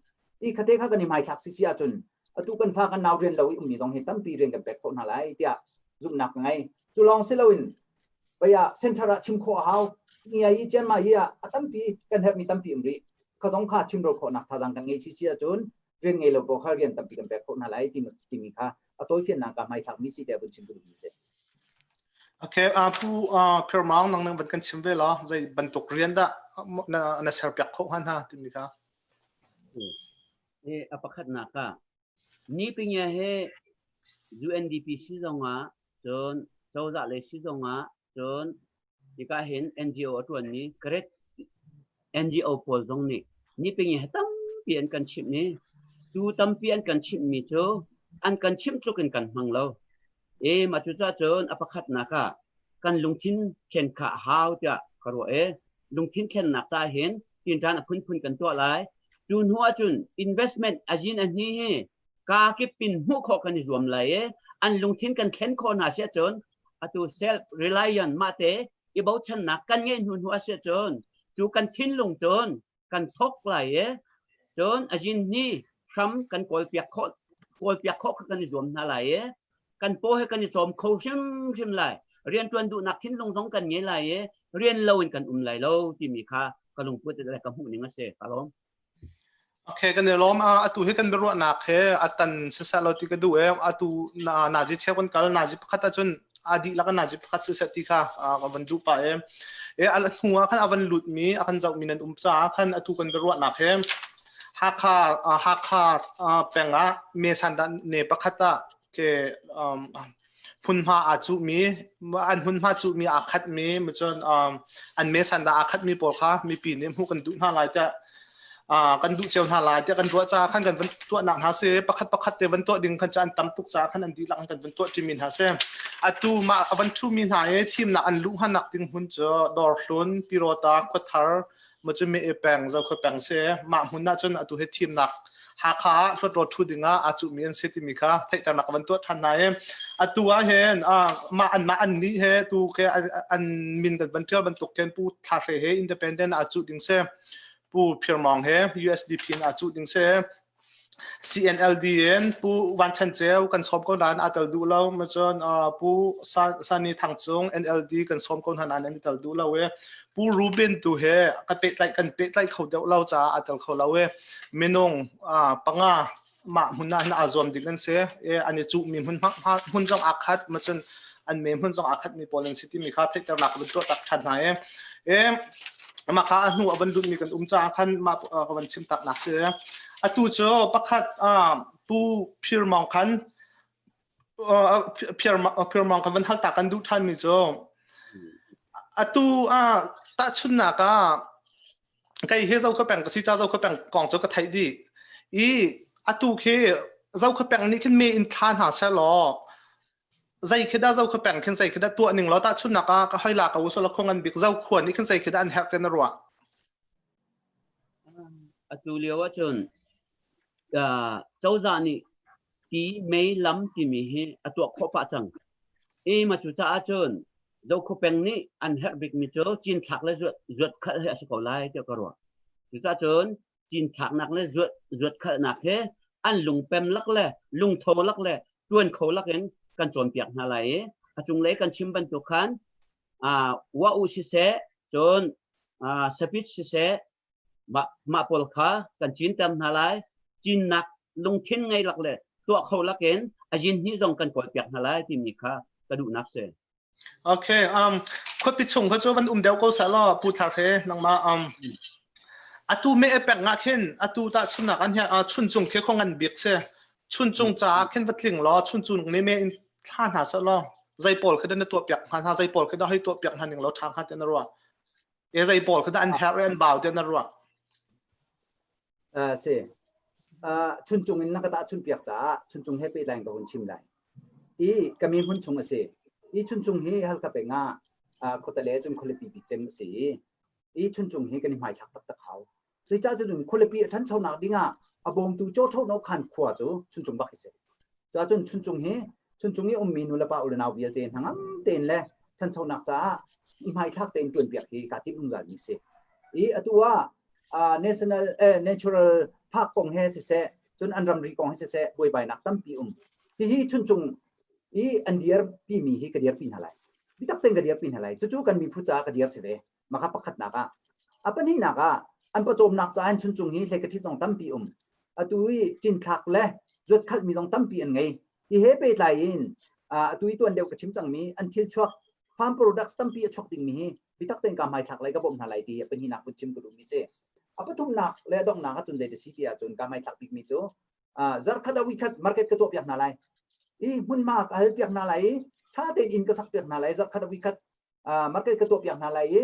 I khate kha kan i hmaithlak si si ahcun atu kan fa kan nau rian lo i ummi zong hi tampi rian kan pek khawh hna lai tiah zumhnak ka ngei. Cu lawng si loin Pei ah center ah chim khawh a hau. Ngia i Chiang Mai ah a tampi kan herhmi tampi um rih. Kha zong kha chimro khawhnak thazaang kan ngei si si ahcun rian ngei lo pawl kha rian tampi kan pek khawh hna lai timi kha a tawifiannak ka hmaithlakmi si tiah vun chim ka duhmi si. Okay, Pu Phir Maung nang nang van kan chim ve law zei bantuk rian dah na, na ser piak khawh hnga hna timi kha. A pakhatnak ah Ni pingia he UNDP si zongah cun cozah lei si zongah cun hika hin NGO a ṭuanmi great NGO pawl zong nih ni pingia he tampi an kan chimh i cu tampi an kan chimhmi cu an kan chimh tluk in kan hmang lo. E mah cucaah cun a pakhatnak ah kan lungthin thlen kha a hau tiah ka ruah i lungthin thlennak ca hin tinṭan a phunphun kan tuah lai. Cu hnu ahcun investment a zin a hni hi kaa kip in hmuh khawh kan i zuam lai i An lungthin kan thlen khawh hna si ahcun atu self reliant mah te i bochannak kan ngeih hnu hnu a si ahcun cu kan thinlung cun kan thawk lai i cun a zin ni hram kan kawlpiak khawh kawlpiak khawh kha kan i zuam hna lai i kan paw he kan i cawm kho hrimhrim lai. Rianṭuan duhnak thinlung zong kan ngei lai i rian lo in kan um lai lo timi kha ka lungput le ka hmuh ning a si. Ka lawm. Okay, kan i lawm. Atu hi kan biaruahnak he a tan siseh lo ti ka duh e. Atu na nazi cheu kan kal nazi pakhat ahcun a dihlak in nazi pakhat siseh ti kha ka van duh pah e. E a hnu ah khan a van lut mi a kan zoh mi nan um caah khan atu kan biaruahnak he Hakha Hakha peng ah me sandah ne pakhat ah ke hmunhma aa cuhmi an hmunhma cuhmi aa khatmi cun an mesan dah aa khatmi pawl kha mipi nih hmuh kan duh hna lai tiah kan duh cio hna lai tiah kan ruah caah khan kan van tuahnak hna si pakhat pakhat te van tuah ding khan cu an tam tuk caah khan an dihlak kan van tuah ṭimi hna si atu mah a van ṭhumi hna i thimnak an luh hnanak ding hmun cu Dawrhlun Pirota Khuathar ma cu me peng Zokhua peng si mah hmun ah cun atu hi thimnak Hakha ah hluatro ṭhu ding ah aa cuhmi an si timi kha theihternak ka van tuah ṭhan hna i atu ah hin mah an mah an nih he tu ke an min kan van ṭial bantuk khin Pu Thla Hre he independent aa cuh ding si Pu Phir Mawng he USDP in aa cuh ding si CNLD in Pu Van Chan Ceu kan sawm ko nain aa tel duh lo ma cun Pu Sani Thang Cung NLD kan sawm ko hna nain an i tel duh lo i Pu Rubin tu he kan pehtlaih kan pehtlaih kho deuh lo caah aa tel kho lo i minung panga mah hmun ah hin aa zuam ding an si i an i cuhmi hmun hmun zong aa khat ma cun an me hmun zong aa khatmi pawl an si timi kha theihternak ka van tuah tak ṭhan hna i mah kha a hnu a van lutmi kan um caah khan mah ka van chim tak nak si. Atu cu pakhat Pu Phir Mawng khan Phir Mawng kan van hal ta kan duh ṭhan mi cu atu tahchunnak ah kei hi Zokhua peng ka si ca Zokhua peng kong cu ka theih dih i atu khi Zokhua peng nih khin me in thla hna seh law zei khi dah Zokhua peng khin zei khi dah tuah ning law tahchunnak ah ka hoi la ka u sala khua ngan bik Zokhua nih khin zei khi dah an herh te na ruah? Atu lio ahcun cozah nih ti mei lam timi hi a tuah khawh pah cang. I ma cu caah cun Zokhua peng nih an herh bikmi cu cinthlak le zuatkhalh hi a si ko lai tiah ka ruah. Cucaah cun cinthlaknak le zuatkhalhnak hi an lungpem lak le lungtho lak le ṭuan kho lak in kan cawnpiak hna lai i a cunglei kan chim bantuk khan wa u siseh cun sapit siseh mah pawl kha kan cinter hna lai. Cinnak lungthin ngei lak le tuah kho lakin a yin hni zong kan kawlpiak hna lai timi kha ka duhnak si. Okay, khuapi chung kha cu van um deuh ko seh law Pu Thar he nangmah atu me pek nga khin atu ta chunak an hian chuncung khi kho ngan bik si chuncung caah khin va tling law chuncung me me in thla hna seh law zei pawl khi na tuah piak hna hna zei pawl khi dah hei tuah piak hna ning law ṭha hnga ti na ruah e zei pawl khi dah an herh an bau ti na ruah? Si. Chuncung in na ka tahchun piak caah chuncung he pehtlai in ka hun chim lai. I ka mi hmun chung a si. I chuncung hi Halkha peng ah khuatale cun khualipi bik cem a si i i chuncung hi kan i hmaithlak taktak hau. Zeicah cun khualipi a ṭhanchonak ding ah a bawmtu cawṭho khan khua cu chuncung bak hi si. Cuahcun chuncung hi chuncung i ummi nulepa u le nau vialte hnangam tein le ṭhanchonak caah i hmaithlak tein ṭuanpiak hi kaa timh zungzalmi si. I atu ah national natural park kong he siseh cun an ramri kong he siseh buaibainak tampi um. Hihi chuncung i an dirpimi hi ka dirpi hna lai. Biatak tein ka dirpi hna lai. Cucu kan miphun caah ka dir si ve. Maka pakhatnak ah. A pahnihnak ah an pawcawmnak caah hin chuncung hi hlei zong tampi um. Atu i cinthlak le zuatkhalhmi zong tampi an ngei. Hi he pehtlai in atu i tuan deuh ka chim cangmi an thil chuak farm products tampi a chuak dingmi hi biatak tein ka hmaithlak lai ka bawmh hna lai ti a pahnihnak vun chim ka duhmi si. A pathumnak le a donghnak ahcun zei ti si ti ahcun ka hmaithlak bikmi cu zarkhat a khat market ka tuah piak hna lai. I hmunhma ka hal piak hna lai i ṭha tein inn ka sak piak hna lai zarkhat a khat market ka tuah piak hna lai i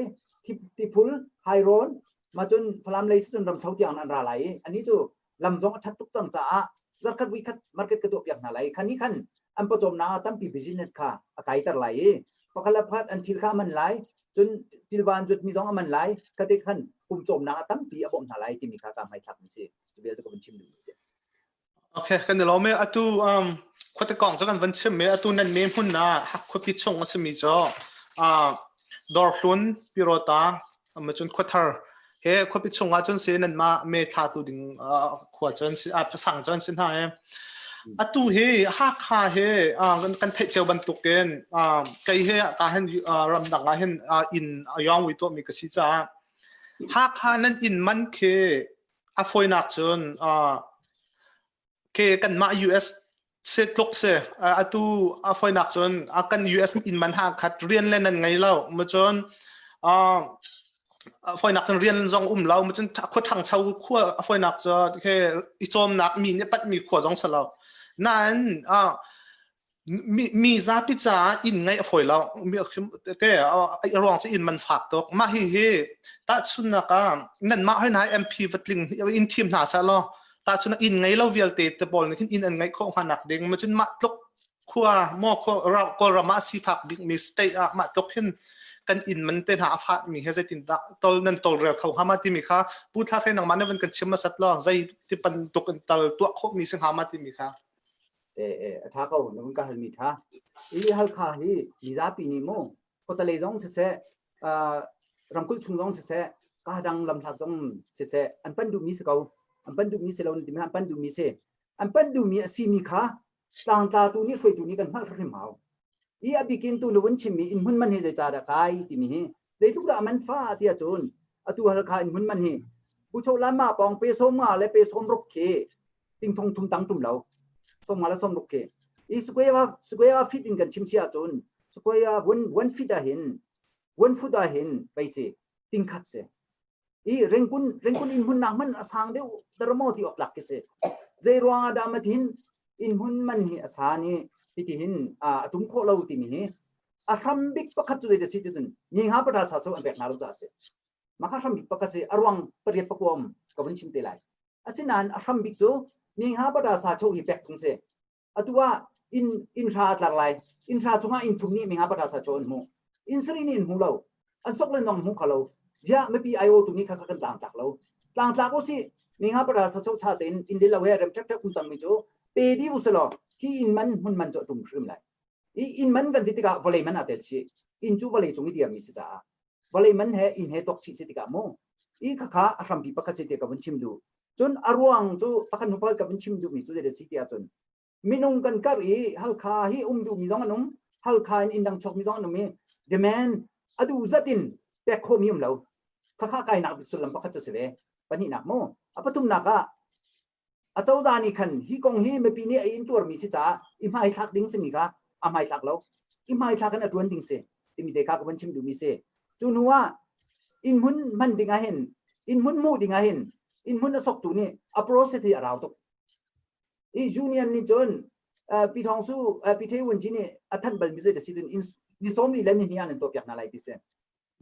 tiphul hairawn ma cun Falam lei cun ramthlo tiang an ra lai i ani cu lam zong a that tuk cang caah zarkhat vui khat market ka tuah piak hna lai khan ni khan an pawcawmnak ah tampi business kha a kaiter lai i pakhat le pakhat an thil kha a man lai cun tilva an zuatmi zong a man lai khate khan pumcawmnak ah tampi a bawmh hna lai timi kha ka hmaithlak mi si cu vial cu ka vun chim duhmi si. Okay, kan i lawm e. Atu um, Khuate kong cu kan van chim i atu nan me hmun ah khuapi chung a simi cu Dawrhlun, Pyrawta, cun Khuathar he khuapi chung ah cun si nanmah me thlatu ding khua cun si phasang cun si hna i atu hi Hakha hi kan theih cio bantukin kei he ka hin ramdang ah hin inn a yawng wi tuahmi ka si caah Hakha nan inn man khi a fawinak cun Ke kanmah US se tluk se atu a foinak cun kan US inn man ha khat rian le nan ngei lo mu cun foinak cun rian zong um lo mu cun khua ṭhangcho khua a foinak cu ke i cawmnak mi nih pat mi khua zong si lo nain Mi, mi zapi caah inn ngeih a fawi lo. Mi te a ruang cu inn man fak tuk. Mah hi hi tahchunnak ah nanmah hoi hna MP vatling in thim hna seh law tahchun inn ngei lo vialte te pawl nih khin inn an ngeih khawh hnga nak ding ma cun mah tluk khua maw Kawlram ah sifak bik mi state ah mah tluk hin kan inn man te hna a fah mi he zeitin dah tol nan tolrel kho hnga ma timi kha Pu Thla Hre nangmah na van kan chim hmasat law zei ti bantuk in tal tuah khawh mi si hnga ma timi kha. A ṭha ko na vun ka halmi ṭha. Hi Halkha hi mizapi nih mu khuatalei zong siseh ramkulh chung zong siseh ka dang lamhlat zong siseh an pan duhmi si ko. An pan duhmi si lo na timi an pan duhmi si. An pan duhmi a simi kha tlangtlatu nih hruaitu nih kan hngalh hrimhrim hau. I a bikin tu na vun chimmi inn hmun man hi zeicah dah kai timi hi zeitluk dah a man fa ti ahcun atu Halkha inn hmun man hi Buchoh Lanma pawng pe 50 le pe 60 khi ting thong thum tang tum lo 50 le 60 khi i square feet in kan chim si ahcun square one one feet ah hin one foot ah hin pei si ting khat si i rengkun rengkun inn hmun nak man a sang deuh darmo ti awk tlak khi si zei ruang ah dah mathin inn hmun man hi a san i hiti hin a tum khawh lo timi hi a hram bik pakhat cu zei si ti cun mi nga pata sa so an pek hna lo ca si maka hram bik pakhat si a ruang pariat pakua um ka vun chim te lai Asinain a hram bik cu mi nga bata sa cho hi pek phung si. Atu ah inn inn hra a tlar lai. Inn hra chungah inn thum nih mi nga bata sa cho an hmu. Inn sarih nih an hmu lo. An sok le nong hmu kho lo. Ziah mipi IO tu nih kha kha kan tlangtlak lo. Tlangtlak u si mi nga bata sa cho tha tein inn le lo he rem ṭhep ṭhep um cangmi cu pe dih u selaw hi inn man hmun man cu a ṭum hrim lai. I inn man kan ti tikah vawlei man aa tel chih. Inn cu vawlei cung i dirmi si caah vawlei man he inn he tuak chih si tikah mu i khakha a hrampi pakhat si ti ka vun chim duh. Cun a ruang cu pakhat hnu pakhat ka vun chim duhmi cu zei si ti ahcun minung kan kar i Halkha hi um duhmi zong an um Halkha in inn dang chuakmi zong an um i demand a duh zat in pek khawhmi um lo khakha kainak bik sullam pakhat cu si ve pahnihnak mu a pathumnak ah Acozah nih khan hi kong hi mipi nih a intuarmi si caah i hmaithlak ding simi kha a hmaithlak lo. I hmaithlak in a ṭuan ding si timi te kha ka vun chim duhmi si. Cu hnu ah inn hmun hman ding ah hin inn hmun hmuh ding ah hin inn hmun a soktu nih a process hi a rau tuk. I union nih cun Pi Thawng Su Pi The Wun Ji nih a thanh balmi zei si cun ni 40 le ni hnih ah nan tuahpiak hna lai ti si.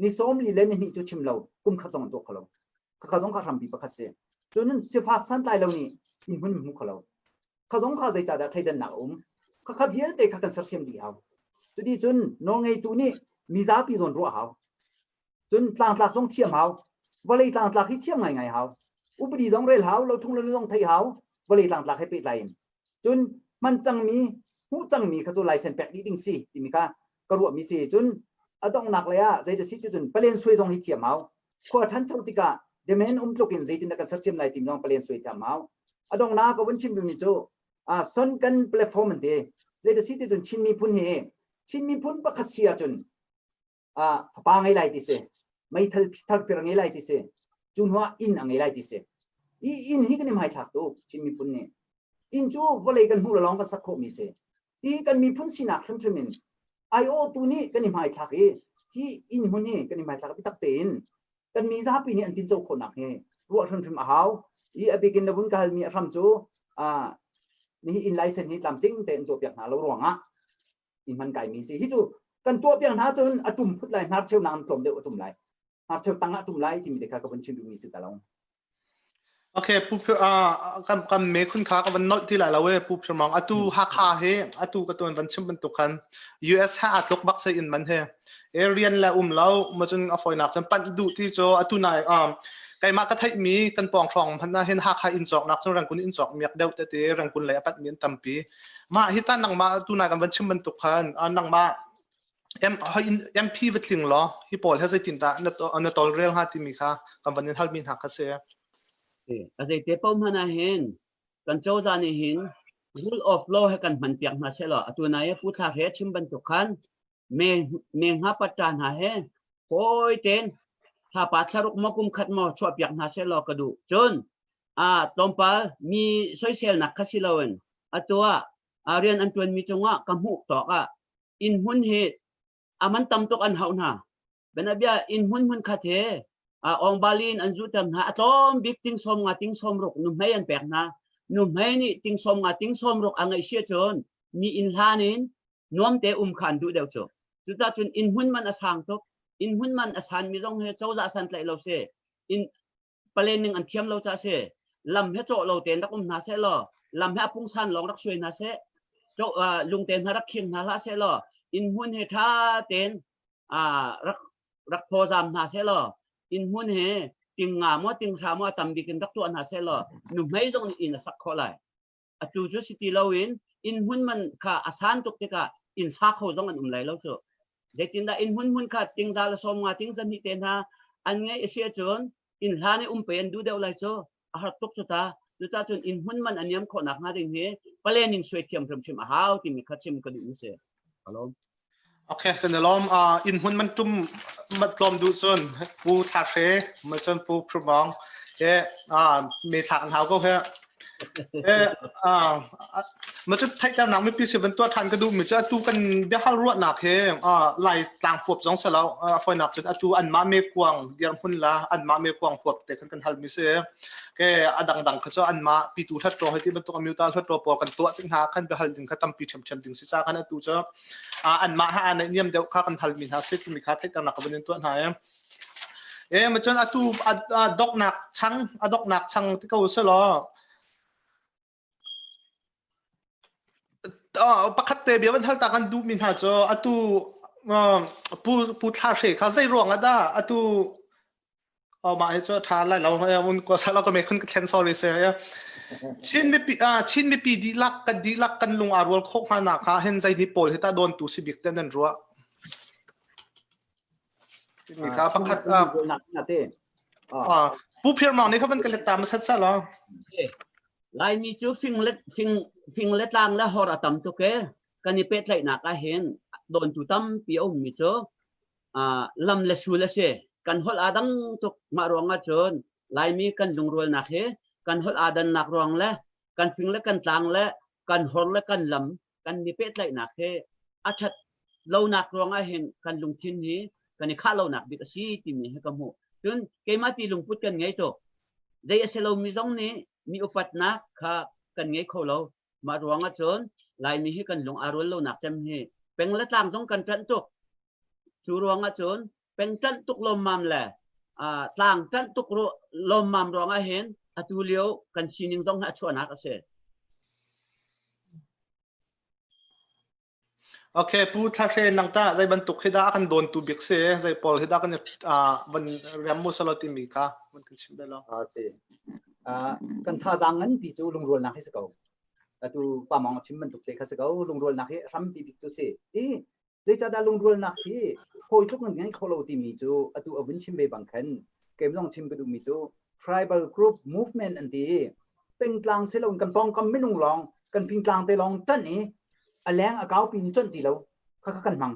Ni 40 le ni hnih cu chim lo kum khat zong an tuah kho lo. Khakha zong kha hrampi pakhat si. Cun sifak santlai lo nih inn hmun hmu kho lo. Kha zong kha zeicahdah thleidannak a um? Khakha vialte kha kan sersiam dih hau. Cuti cun nawlngeitu nih mizapi zawn ruah hau. Cun tlangtlak zong thiam hau. Vawlei tlangtlak hi thiam ngaingai hau. Upadi zong rel hau, lothung lo zong theih hau. Vawlei tlangtlak he pehtlai in. Cun hman cangmi, hmuh cangmi kha cu laisen pek dih ding si timi kha ka ruahmi si. Cun a donghnak lei ah zeidah si ti cun palen suai zong hi thiam hau. Khua ṭhancho tikah demand um tluk in zeitin dah kan sersiam lai timi zong palen suai thiam hau. A donghnak ka vun chim duhmi cu son kan platform an ti. Zeidah si ti cun Chin miphun hi Chin miphun pakhat si ahcun fapa ngei lai ti si. Meithal thar ngei lai ti si. Cu hnu ah inn a ngei lai ti si. I inn hi kan i hmaithlak tuk Chin miphun nih. Inn cu vawlei kan hmuh lawng kan sak khawhmi si. Hi kan miphun sinak hrimhrim in aiawhtu nih kan i hmaithlak i hi inn hmun hi kan i hmaithlak biatak tein kan mi zapi nih an tinco khawhnak hi ruah hrimhrim a hau. I a bikin na vun ka halmi a hram cu nihi inn license hi tlamtling tein tuahpiak hna lo ruangah i hman kaimi si. Hi cu kan tuahpiak hna cun a tum phut lai hnarcheu nak in tlawm deuh a tum lai. Hnarcheu tang ah a tum lai timi te kha ka vun chim duhmi si ta lo. Okay, Pu kan kan me khun kha ka van nolh ti lai lo e Pu Phir Mawng. Atu Hakha hi atu ka tuan van chim bantuk khan US ha aa tluk bak se in man he. Rian le um lo ma cun a foinak cun panh duh ti cu atu nai um. Keimah ka theihmi kan pawng hrawng hmanh ah hin Hakha inn cawknak cu Rangoon inn cawk miak deuh tete Rangoon lei a panh mi an tampi. Mah hi ta nangmah tu nai kan van chim bantuk khan nangmah MP va tling law hi pawl he zeitin dah na tawlrel hnga timi kha kan van in halmi hna kha si. A zeite paoh hmanh ah hin kan cozah nih hin rule of law he kan hman piak hna seh law atu nai Pu Thla Hre chim bantuk khan me me hnga patta hna he fawi tein thlapa thlaruk maw kum khat maw chuah piak hna seh law ka duh. Cun a tlawmpal mi soiselnak kha si loin atu ah rian an ṭuanmi cungah ka hmuh tawk ah inn hmun hi a man tam tuk an hauh hna. Bianabia inn hmun hmun khat he awngbali in an zuhter hna. A tlawm bik ting sawm nga ting sawm ruk nuhmei an pek hna. Nuhmei nih ting sawm nga ting sawm ruk a ngeih si ahcun mi inn hlan in nuam te um kha an duh deuh cu. Cucaah cun inn hmun man a sang tuk. Inn hmun man a san mi zong hi cozah san tlaih lo si. Inn planning an thiam lo caah si. Lam he cawh lo tein rak um hna seh law lam he a pungsan lawng rak suai hna seh. Lungte hna rak khing hna hlah seh law inn hmun he ṭha tein rak rak phawzam hna seh law inn hmun he ting nga maw ting hra maw a tam bik in rak tuah hna seh law nuhmei zong nih inn a sak khawh lai. Atu cu si ti loin inn hmun man kha a san tuk tikah inn sa kho zong an um lai lo cu. Zeitindah inn hmun hmun kha tingza le sawm nga ting zahnih te hna an ngeih a si ahcun inn hlan i um pe an duh deuh lai cu. A har tuk cu ta. Cucah cun inn hmun man a niam khawh nakhnga ding hi planning suai thiam hrimhrim a hau timi kha chim ka duh mi si. Alom. Okay, kan i lawm. Inn hmun man tum mat tlawm duh cun Pu Thla Hre, ma cun Pu Phurmawng he me thlak an hau ko he. Ma cu theihternak mipi si van tuah ṭhan ka duh mi cu atu kan biahal ruahnak he Lai tlang huap zong si lo fawinak cun atu anmah me kuang dirhmun la anmah me kuang huap te khan kan hal mi si. Ke a dangdang kha cu anmah pitu hlat hei ti bantuk amyuta hlat pawl kan tuah tik hna khan biahal ding kha tampi ṭhiamṭhiam ding si ca khan atu cu anmah ha aa naihniam deuh kha kan halmi hna si timi kha theihternak ka van in tuah hna e. E ma cun atu doknak chang a doknak chang ti ko se law pakhat te bia van hal ta kan duh mi hna cu atu pu pu thla hre kha zei ruang ah dah atu Oh mah hi cu a ṭha lai lo. Un ko sala ko me khun ka thlen sorry se. Chin mipi Chin mipi dihlak kan dihlak kan lung aa rual khawh hnga nak ah hin zei ni pawl hi ta dawn tu si bik ten nan ruah. Mi kha pakhat Pu Phir Mawng nih kha van ka let ta ma sat sa lo. Laimi cu fing le fing fing le tlang le hor a tam tuk e. Kan i pehtlaihnak ah hin dawntu tampi a ummi cu lam le sul a si. Kan holh aa dang tuk. Mah ruangah cun Laimi kan lungrualnak hi kan holh aa dannak ruang le kan fing le kan tlang le kan hor le kan lam kan mi pehtlaihnak hi a ṭhat lonak ruangah hin kan lungthin hi kan i khah lonak bik a si timi hi ka hmuh. Cun keimah ti lungput kan ngei tuk. Zei a si lomi zong nih mi upatnak kha kan ngei kho lo. Mah ruangah cun Laimi hi kan lung aa rual lonak cem hi peng le tlang zong kan ṭanh tuk. Cu ruangah cun peng ṭanh tuk lawmmam le tlang ṭanh tuk lawmmam ruangah hin atu lio kan sining zong hi a chuahnak a si. Okay, Pu Thla Hre nang tah zei bantuk hi dah a kan dawntu bik si? Zei pawl hi dah kan van rem mu salo timi kha van kan chim bel lo. Si. Kan thazaang nganpi cu lungrualnak hi si ko. Atu pa mong a chim bantuk te kha si ko. Lungrualnak hi hrampi bik cu si. I zeicahdah lungrualnak hi hawi tluk nan ngei kho lo timi cu atu a vun chim ve bang khan keim zong chim ka duhmi cu tribal group movement an ti i pengtlang si loin kan pawngkam minung lawng kan fingtlang te lawng ṭanh i a leng a kaupi in conh ti lo khakha kan hmang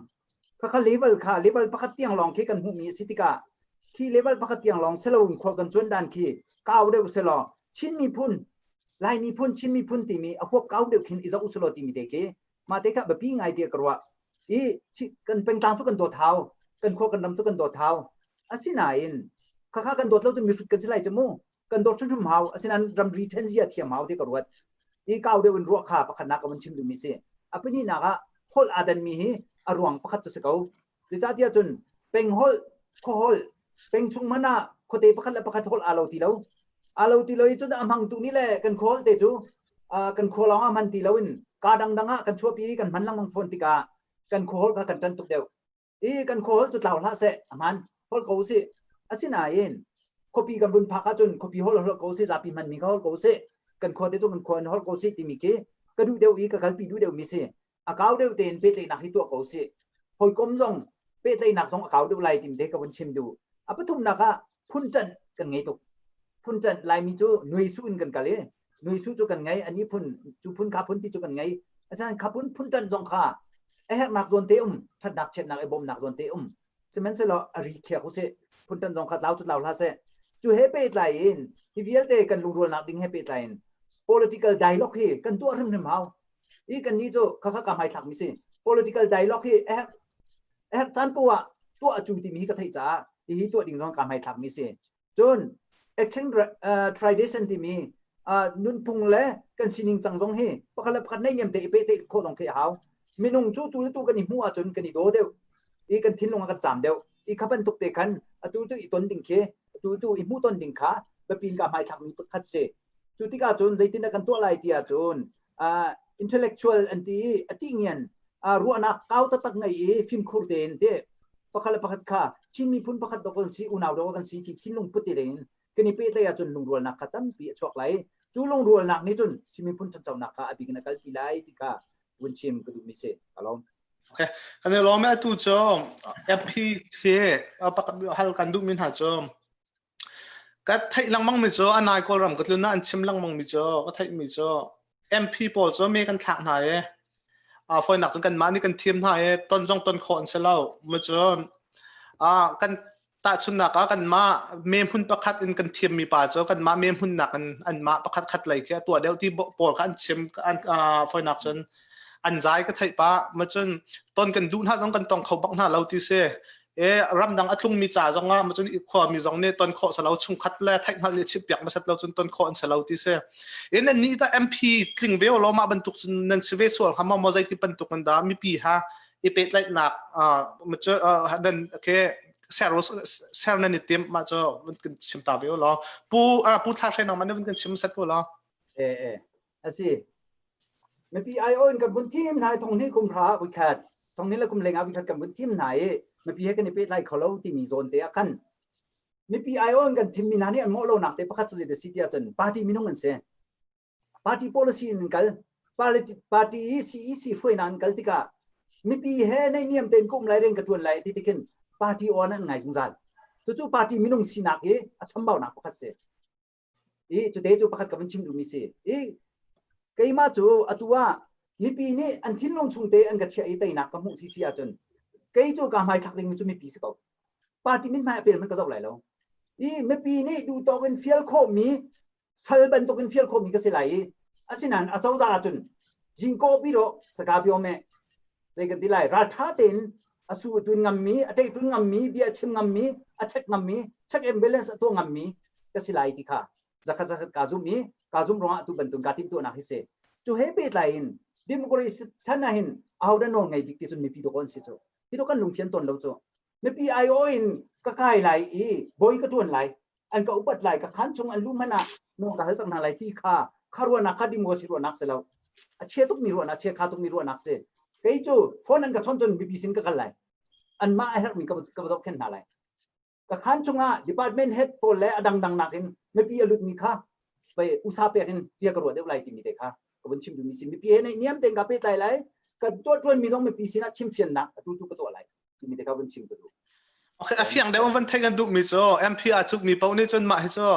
khakha level kha level pakhat tiang lawng khi kan hmuhmi a si tikah khi level pakhat tiang lawng si loin khual kan cuan dan khi kau deuh selaw Chin miphun Lai miphun Chin miphun timi a huap kau deuh khin i zoh usulaw timi te khi mah te kha biapi ngai tiah ka ruah i kan pengtlang cu kan dawt hau kan khua kan ram cu kan dawt hau asinain khakha kan dawt lo cu mihrut kan si lai cu mu kan dawt hrimhrim hau asinain ramri ṭhen zia thiam hau ti ka ruat i kau deuh in ruah kha pakhatnak ka vun chim duhmi si a pahnihnak ah holh aa danmi hi a ruang pakhat cu si ko zeicahtiah cun peng holh khua holh peng chung hmanh ah khuate pakhat le pakhat holh aa lo ti lo aa lo ti lo i cun a hmangtu nih le kan khua holh te cu kan khua lawng ah hman ti loin ka dangdang ah kan chuahpi i kan hman lengmang fawn tikah kan khua holh kha kan ṭan tuk deuh i kan khua holh cu tlau hlah seh a hmaan holh ko usih asinain Khuapi kan vun phak ahcun khuapi holh holh ko seh, zapi hmanmi kha holh ko seh, kan khua te cu kan khua in holh ko seh timi khi ka duh deuh i ka kalpi duh deuhmi si. A kau deuh tein pehtlaihnak hi tuah ko sih. Hawikom zong pehtlaihnak zong a kau deuh lai timi te ka vun chim duh. A pathumnak ah phunṭanh kan ngei tuk. Phunṭanh Laimi cu nuisu in kan kal i nuisu cu kan ngei, ani phun cu phun kha phun ti cu kan ngei. Asinain kha phun phunṭanh zong kha a herhnak zawn te um, ṭhatnak chiatnak i bawmnak zawn te um. Sihmanhsehlaw a ri khiak usih. Phunṭanh zong kha tlau cu tlau hlah seh. Cu he pehtlai in hi vialte kan lungrualnak ding he pehtlai in political dialogue hi kan tuah hrimhrim hau. I kan nih cu khakha ka hmaithlak mi si. Political dialogue hi a herh a herh caan poah ah tuah a cu timi hi ka theih caah hihi tuah ding zong ka hmaithlak mi si. Cun action tradition timi nunphung le kan sining cang zong hi pakhat le pakhat naihniam te i pehtlaih khawh zong khi a hau. Minung cu tu le tu kan i hmuh ahcun kan i daw deuh i kan thinlung a kan caam deuh. I kha bantuk te khan atu tu i ton ding khi atu tu i hmuh ton ding kha biapi in ka hmaithlak mi pakhat si. Cu tikah cun zeitin dah kan tuah lai ti ahcun intellectual an ti i a ti ngian ruahnak kau taktak ngei i fimkhur tein te pakhat le pakhat kha Chin miphun pakhat dawk kan si unau dawk kan si ti thinlung put te in kan i pehtlaih ahcun lungrualnak kha tampi a chuak lai. Cu lungrualnak nih cun Chin miphun ṭhanchonak kha a bik in a kalpi lai ti kha vun chim ka duhmi si. Ka lawm. Okay. Kan i lawm atu cu MP hi hal kan duhmi hna cu Ka theih lengmang mi cu a nai Kawlram ka tlun ah an chim lengmang mi cu ka theih mi cu MP pawl cu me kan thlak hna i fawinak cun kanmah nih kan thim hna i ton zong ton khawh an si lo. Mu cu kan tahchunnak ah kanmah me hmun pakhat in kan thim mi pa cu kanmah me hmun nak in anmah pakhat khat lei khi a tuah deuh ti pawl kha an chim an fawinak cun an zai ka theih pah. Mu cun ton kan duh hna zong kan tong kho bak hna lo ti si. E ramdang a tlungmi ca zong ah cun khuami zong nih ton khawh salo chungkhat le theihhngalh nih chimpiak hmasat lo cun ton khawh an si lo ti si. In nan nih ta MP tling ve lo mah bantuk cun nan si ve sual kha maw zeiti bantuk in dah mipi ha i pehtlaihnak nan ke ser ser nan i tim mah cu kan chim ta ve lo pu pu thla hre nang man kan chim sat ko lo e e asi Mipi aiawh in kan vun thim hna i thong hnih kum hra ah voikhat, thong hnih le kum leng ah voikhat kan vun thim hna i mipi he kan i pehtlai kho lo timi zawn te ah khan mipi aiawh in kan thimmi hna nih an mawh lonak te pakhat cu zei si ti ahcun party minung an si. Party policy in an kal. Party i CEC hruainak an kal tikah mipi he naihniam tein ka um lai rian ka ṭuan lai ti tikhin party aw an ngai zungzal. Cucu party minung sinak i a chambaunak pakhat si. I cute cu pakhat ka vun chim duhmi si. I keimah cu atu ah mipi nih an thinlung chung te an ka chiah i teinak ka hmuh si si ahcun kei cu ka hmaithlak dingmi cu mipi si ko. Party min hmai a pel hmanh ka zoh lai lo. I mipi nih duhtawk in fial khawhmi sal bantuk in fial khawhmi ka si lai i asinain a cozah ahcun jingko pi do saka pio me zei kan ti lai ralṭha tein a su a tun ngammi a ṭehtun ngammi bia a chim ngammi a check ngammi check and balance a tuah ngammi ka si lai ti kha zakhat zakhat kaa zum i kaa zum ruangah atu bantuk kaa timhtuahnak hi si cu he pehtlai in democracy chan ah hin ahodah nawl ngei bik ti cun mipi dawh an si cu hi to kan lungfian tawn lo cu mipi aiawh in ka kai lai i bawi ka ṭuan lai an ka upat lai ka khan chung an lu hmanh ah nawl ka hal tak hna lai ti kha kha ruahnak kha democracy ruahnak si lo a chia tukmi ruahnak chia kha tukmi ruahnak si kei cu phone an ka chawnh cun mipi sin ka kal lai anmah a herhmi ka ka zohkhenh hna lai ka khan chungah department head pawl le a dangdang nakin mipi a lutmi kha pei usa pek in bia ka ruah deuh lai timi te kha ka vun chim duhmi si mipi he niam tein ka pehtlai lai ka tuah ṭuanmi zong mipi sinah chimfiannak atu tu ka tuah lai timi te kha vun chim ka duh. Okay, a fiang deuh van thei kan duh mi cu MP a cuk mi paoh nih cun mah hi cu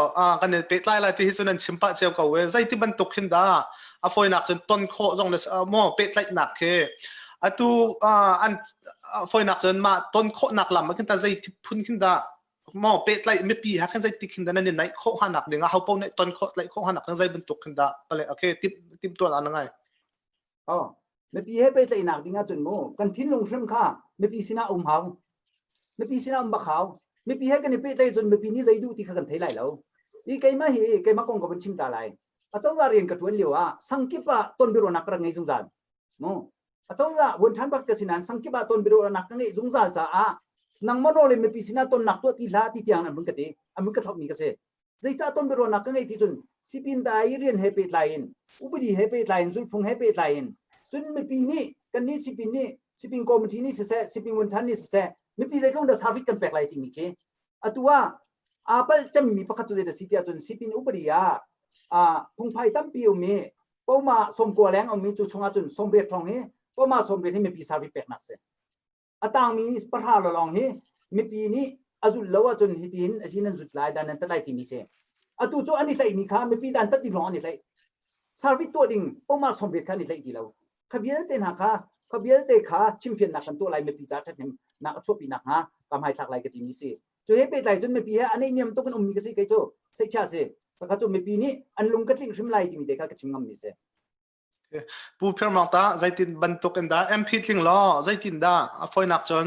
kan i pehtlai lai ti hi cu nan chim pah cio ko e zeiti bantuk hin dah a fawinak cun ton khawh zong le maw pehtlaihnak khi atu an fawinak cun mah ton khawhnak lam ah khin ta zei phun khin dah maw pehtlaih mipi ha khin zei ti khin dah nan i naih khawh hanak ding ah ho paoh nih ton khawh tlaih khawh hanak ding zei bantuk khin dah pale okay tip tip tuan an ngai Oh, mipi he pehtlaihnak ding ahcun mu kan thinlung hrim kha mipi sinah um hau. Mipi sinah um bak hau. Mipi he kan i pehtlaih cun mipi nih zei duh ti kha kan thei lai lo. I keimah hi keimah kong ka vun chim ta lai. Acozah rian ka ṭuan lio ah sangkip ah ton biaruahnak ka rak ngei zungzal. Mu acozah vuan ṭhan bak ka si nain sangkip ah ton biaruahnak ka ngeih zungzal caah nangmah nawl in mipi sinah tonnak tuah ti hlah ti tiang an vun ka ti. An vun ka thlauhmi ka si. Zeicah ton biaruahnak ka ngeih ti cun sipin dai rian he pehtlai in upadi he pehtlai in zulhphung he pehtlai in cun mipi nih kannih sipin nih sipin committee nih siseh sipin vuanthan nih siseh mipi zeitluk dah service kan pek lai timi khi atu ah. Aa palh cemmi pakhat cu zei si tiah cun sipin upadi ah phungphai tampi um i poma 90 leng a ummi cu chungah cun 80 thong hi poma 80 hi mipi service peknak si. A tangmi pahra lawng hi mipi nih a zulh lo ahcun hitin a si nan zut lai dan nan tat lai timi si. Atu cu an i tlaihmi kha mipi dan tat ding lawng an i tlaih. Service tuah ding poma 80 kha an i tlaih ti lo. Kha vialte hna kha kha vialte kha chimfiannak kan tuah lai mipi ca ṭhathnemnak a chuahpi nakhnga ka hmaithlak lai ka timi si. Cu he pehtlai cun mipi he a neihniam tuk in ummi ka si kei cu seihchia si. Kha cu mipi nih an lung ka tlinh hrim lai timi te kha ka chim ngammi si. Pu Phir Mawng ta zeitin bantuk in dah MP tling law zeitin dah a fawinak cun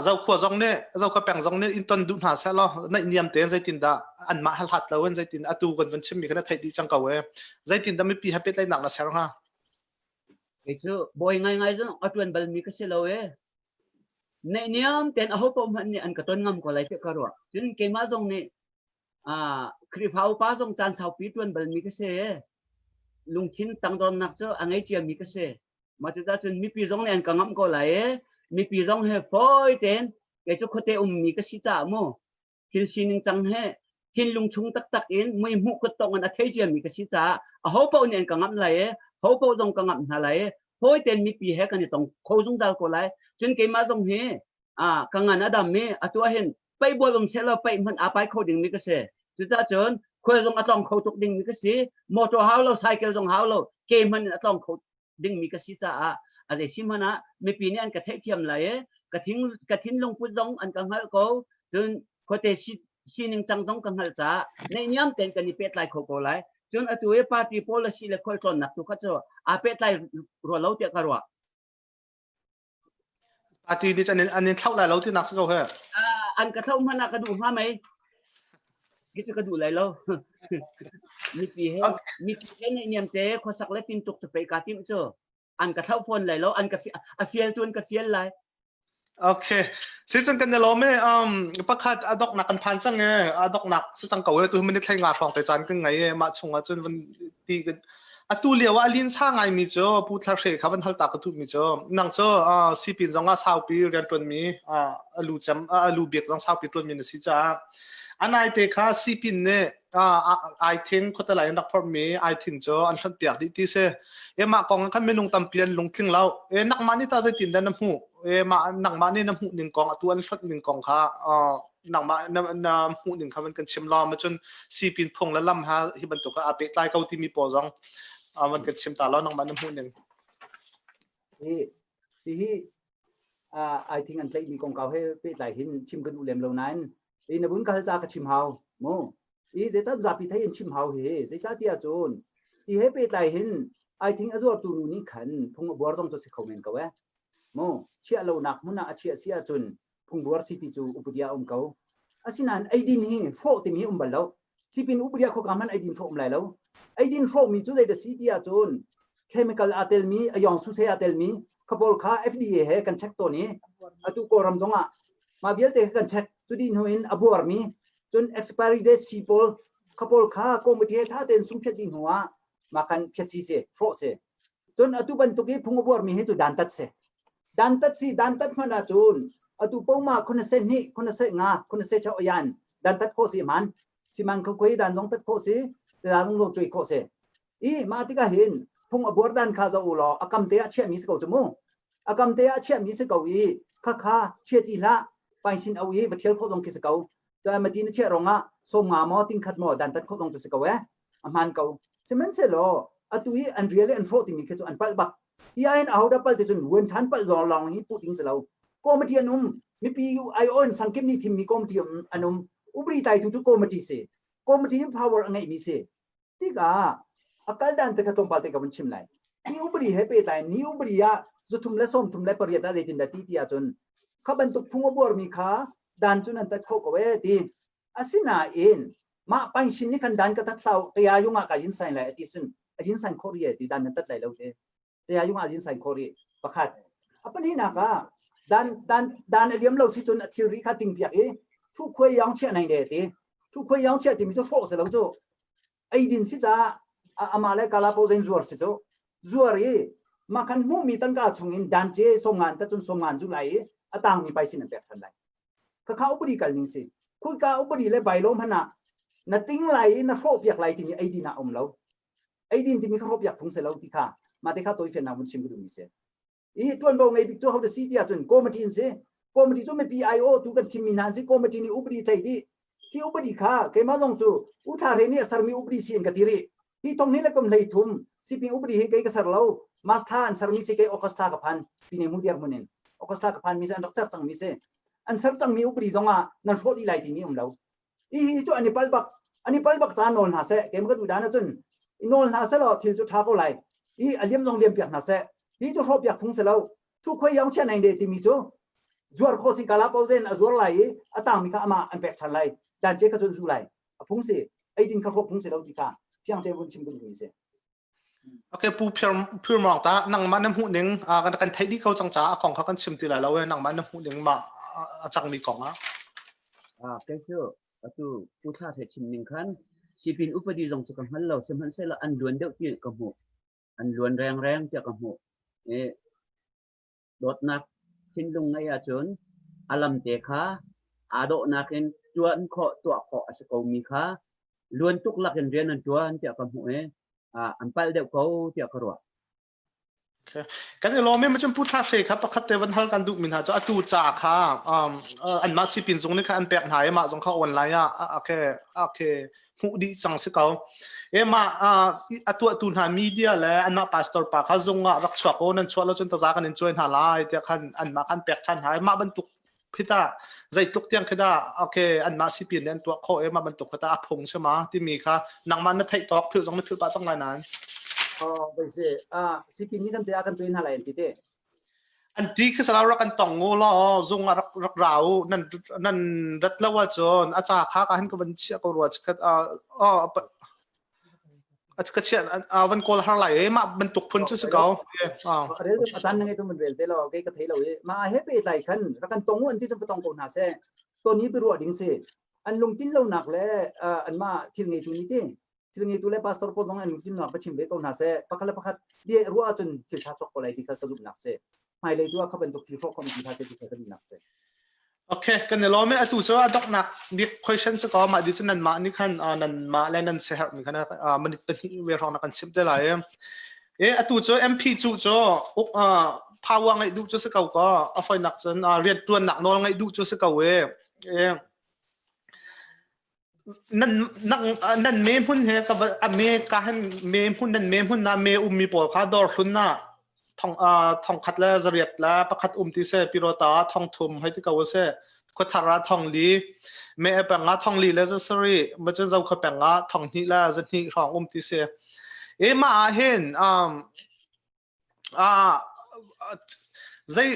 zokhua zong nih zokhua peng zong nih in ton duh hna seh law naih niam tein zeitin dah anmah hal hlat lo in zeitin atu kan van chimmi kha na theih dih cang ko e zeitin dah mipi he pehtlaihnak na ser hnga? Kei cu bawi ngaingai zong a ṭuan balmi ka si lo e. Naihniam tein aho paoh hmanh nih an ka ton ngam ko lai tiah ka ruah. Cun keimah zong nih Khrihfa upa zong caan saupi ṭuan balmi ka si. Lungthin tangdornak cu a ngei ciami ka si. Mah cucaah cun mipi zong nih an ka ngamh ko lai i mipi zong he fawi tein kei cu khuate ummi ka si caah mu thil sining cang he thinlung chung taktak in mui hmuh kut tong in a thei ciami ka si caah aho paoh nih an ka ngamh lai i ho paoh zong ka ngamh hna lai i fawi tein mipi he kan i tong kho zungzal ko lai. Cun keimah zong hi ka ngan a dam i atu ah hin paih bual um sehlaw paih hmanh aa pai kho dingmi ka si. Cucaah cun khual zong a tlawng kho tuk dingmi ka si. Motor hau lo, cycle zong hau lo, ke hmanh in a tlawng kho dingmi ka si caah a zei si hmanh ah mipi nih an ka theihthiam lai i ka thing ka thinlung put zong an ka hngalh ko. Cun khuate si sining cang zong ka hngalh caah neihniam tein kan i pehtlai kho ko lai. Cun atu i party policy le khualtlawnnak tu kha cu aa pehtlai rua lo tiah ka ruah. Party nih an an in thlauh lai lo tinak si ko he. An ka thlauh hmanh ah ka duh hnga mei. Hi cu ka duh lai lo. Mipi he mipi he neihniam te khuasak le tintuk cu pei kaa timh cu. An ka thlauh fawn lai lo. An ka a fial tu an ka fial lai. Okay. Si cun kan i lawm e. Pakhat a doknak kan phan cang e. A doknak si cang ko e. Tu minute thlei nga hrawng te caan kan ngei e. Mah chung ah cun van ti atu lio ah a linsa ngaimi cu Pu Thla Hre kha van hal ta ka duhmi cu nang cu sipin zong ah saupi rian ṭuanmi a lu cem a lu bik zong saupi ṭuanmi na si caah anai te kha sipin nih ai thing khuatalai in rak phorhmi ai thing cu an hlonh piak dih ti si e mah kong khan minung tampi an lungtling lo e nangmah nih ta zeitin dah na hmuh e mah nangmah nih na hmuh ning kong atu an hlonh ning kong kha nangmah na, na hmuh ning kha van kan chim law ma cun sipin phung le lam ha hi bantuk ah aa pehtlai ko timi pawl zong van kan chim ta law nangmah na hmuh ning. Hi hi I think an tlaihmi kongkau he pehtlai hin chim kan duh lem lo nain i na vun ka hal ca ka chim hau mu i zeicah zapi thei in chim hau hi zeicah tiah cun hi he pehtlai hin I think a zuartu nu nih khan phung a buar zong cu si kho men ko eh mu chiah lonak hmun ah a chiah si ahcun phungbuar si ti cu upadi ah um ko. Asinain eidin hi hrawh timi hi um bal lo. Sipin upadi ah khoka hmanh eidin hrawh um lai lo. Eidin hrawhmi cu zeidah si ti ahcun chemical aa telmi, a yawng suse aa telmi kha pawl kha FDA he kan check tawn i atu Kawlram zong ah mah vialte kha kan check. Cu dih hnu in a buarmi cun expiry date si pawl kha pawl kha committee he ṭha tein sungphiat dih hnu ah mah khan phiat si si hrawh si. Cun atu bantuk i phung a buarmi hi cu dantat si. Dantat si dantat hmanh ahcun atu poma khonase hnih khonase nga khonase chau ayan dantat khawh si man siman kho koi dan zong tat khawh si da zong zong cui khawh si i mah tikah hin phung a buar dan kha zo u law a kam te ah chiahmi si ko cu mu a kam te ah chiahmi si ko i kha kha chia ti hlah pain sin au i va thial khawh zong khi si ko cun mati na chiah rongah som nga maw ting khat maw dantat khawh zong cu si ko eh a hmaan ko sihmanhsehlaw atu i an rial i an hrawh timi khi cu an palh bak hi ahhin ahodah palh ti cun vuan ṭhan palh lawng lawng hi puh ding si lo committee an um mipi aiawh in sangkim nih thimmi committee an um upri tlaitu cu committee si committee in power a ngeihmi si tikah a kal dan te kha tlawmpal te ka vun chim lai ni upri he pehtlai ni upri ah zuthum le sawmthum le pariat ah zeitin dah ti ti ahcun kha bantuk phung a buarmi kha dan cu nan tat khawh ko ee ti Asinain mah pangshin nih khan dan ka tat hlau taya yung ah ka yin sain lai ati sun a yin sain khawh ri ti dan nan tat lai lo te taya yung ah yin sain khawh ri pakhat a pahnihnak ah dan dan dan a liam lo si cun a thilri kha ting piak i thu khuai yang chiah nai ne ti thu khuai yang chiah timi cu hrawh si lo cu eidin si caah amah le kala po zain zuar si cu zuar i mah khan hmuhmi tangka chungin dan ce somngan ta cun somngan zu lai i a tangmi pai sin an pek than lai Khakha upadi kal ning si. Khuika upadi le bylaw hmanh ah na ting lai i na hrawh piak lai timi eidin ah um lo. Eidin timi kha hrawh piak phung si lo ti kha mah te kha tawifiannak vun chim ka duhmi si. I tuanvo ngei bik cu ho da si ti ahcun committee an si. Committee cu mipi aiawh tu kan thimmi hna an si. Committee nih upadi thei dih. Hi upadi kha keimah zong cu U Thla Hre nih a sermi upadi si in ka ti rih. Hi thong hnih le kum 13 sipin upadi hi kei ka ser lo. March thla an sermi si kei August thla ka phan. Pine mu diar hmun in August thla ka phan mi si an rak ser cangmi si. An ser cangmi upadi zong ah nan hrawh dih lai timi um lo. Hi cu an i pal bak an i pal bak ca nawl hna seh keimah ka duh dan ahcun i nawl hna seh law thil cu ṭha ko lai i a liam zong liam piak hna seh hi cu hrawh piak phung si lo thu khuai yaung chia neng de timi cu zuar kho si kala pauzen a zuar lai i a tangmi kha amah an pek ṭhan lai dan ce kha cun zu lai a phung si eidin kha hrawh phung si lo ti kha fiang te vun chim ka duhmi si. Okay, Pu Phir Mawng ta nangmah na hmuh ning kan kan theih dih ko cang caah a kong kha kan chim ti lai lo e nangmah na hmuh ning mah a cangmi kong ah. Ah, kei cu atu Pu Thla The chim ning khan sipin upadi zong cu ka hngal lo sihmanhsehlaw an luan deuh ti ka hmuh. An luan rengreng tiah ka hmuh. I Dawtnak thinlung ngeih ahcun a lamte kha aa dawhnak in ṭuan khawh, tuah khawh a si komi kha luan tuk lakin rian an ṭuan tiah ka hmuh i an palh deuh ko tiah ka ruah. Okay. Kan i lawm i macun Pu Thla Hre kha pakhat te van hal kan duh mi hna cu atu ca kha anmah sipin zung nih kha an pek hna i mah zong kha online ah okay okay hmuh dih cang si ko. E mah a tuahtu hna media le anmah pastor pa kha zung ah rak chuak ko nan chuah lo cun taza kan in cuai hna lai tiah khan anmah khan pek than hna. Mah bantuk khita zeitluk tiang khita okay anmah sipin nih an tuah khawh e mah bantuk khita a phung si ma timi kha nangmah na theih tawk phil zong na phil pah cang lai nain. Oh, bai se. Ah, sipin nih kan te a kan cuai hna lai an ti te. An ti khi salau rak kan tong ngu law zung ah rak rak ra u nan nan rat lo ahcun a ca kha ka hin ka van chiah ko rua chikhat a ka chiah van kawl har lai e mah bantuk phun cu si ko. Rel a caan na ngei tu man rel te lo kei ka thei lo i ma he pe tlai khan rak kan tong u an ti cun ka tong ko hna seh ton hi biaruah ding si an lungtin lo nak le an mah thil ngeitu nih ti thil ngeitu le pastor pawl zong an lungtinnak va chim ve ko hna seh pakhat le pakhat bia ruah ahcun thil ṭha chuak ko lai ti kha ka zumhnak si hmailei tu ah kha bantuk thil hrawk khom ti hlah seh ti kha ka duhnak si. Okay, kan i lawm i atu cu a donghnak bik question si ko mah di cu nanmah nih khan nanmah le nan siaherh mi khan minute pahnih ve hrawng na kan chimh te lai. E atu cu MP cu cu uk power ngeih duh cu si ko ko a foinak cun rian tuannak nawl ngeih duh cu si ko e. E Nan nan me hmun he ka a me ka han me hmun nan me hmun na me ummi pawl kha dawr hlun na thong thong khat le zariat le pakhat um ti se pirota thong thum hei ti ko se khuathar ah thong li me peng ah thong li le za sari ma cu zo kha peng ah thong hnih le za hnih hrawng um ti se e ma ah hin um Zei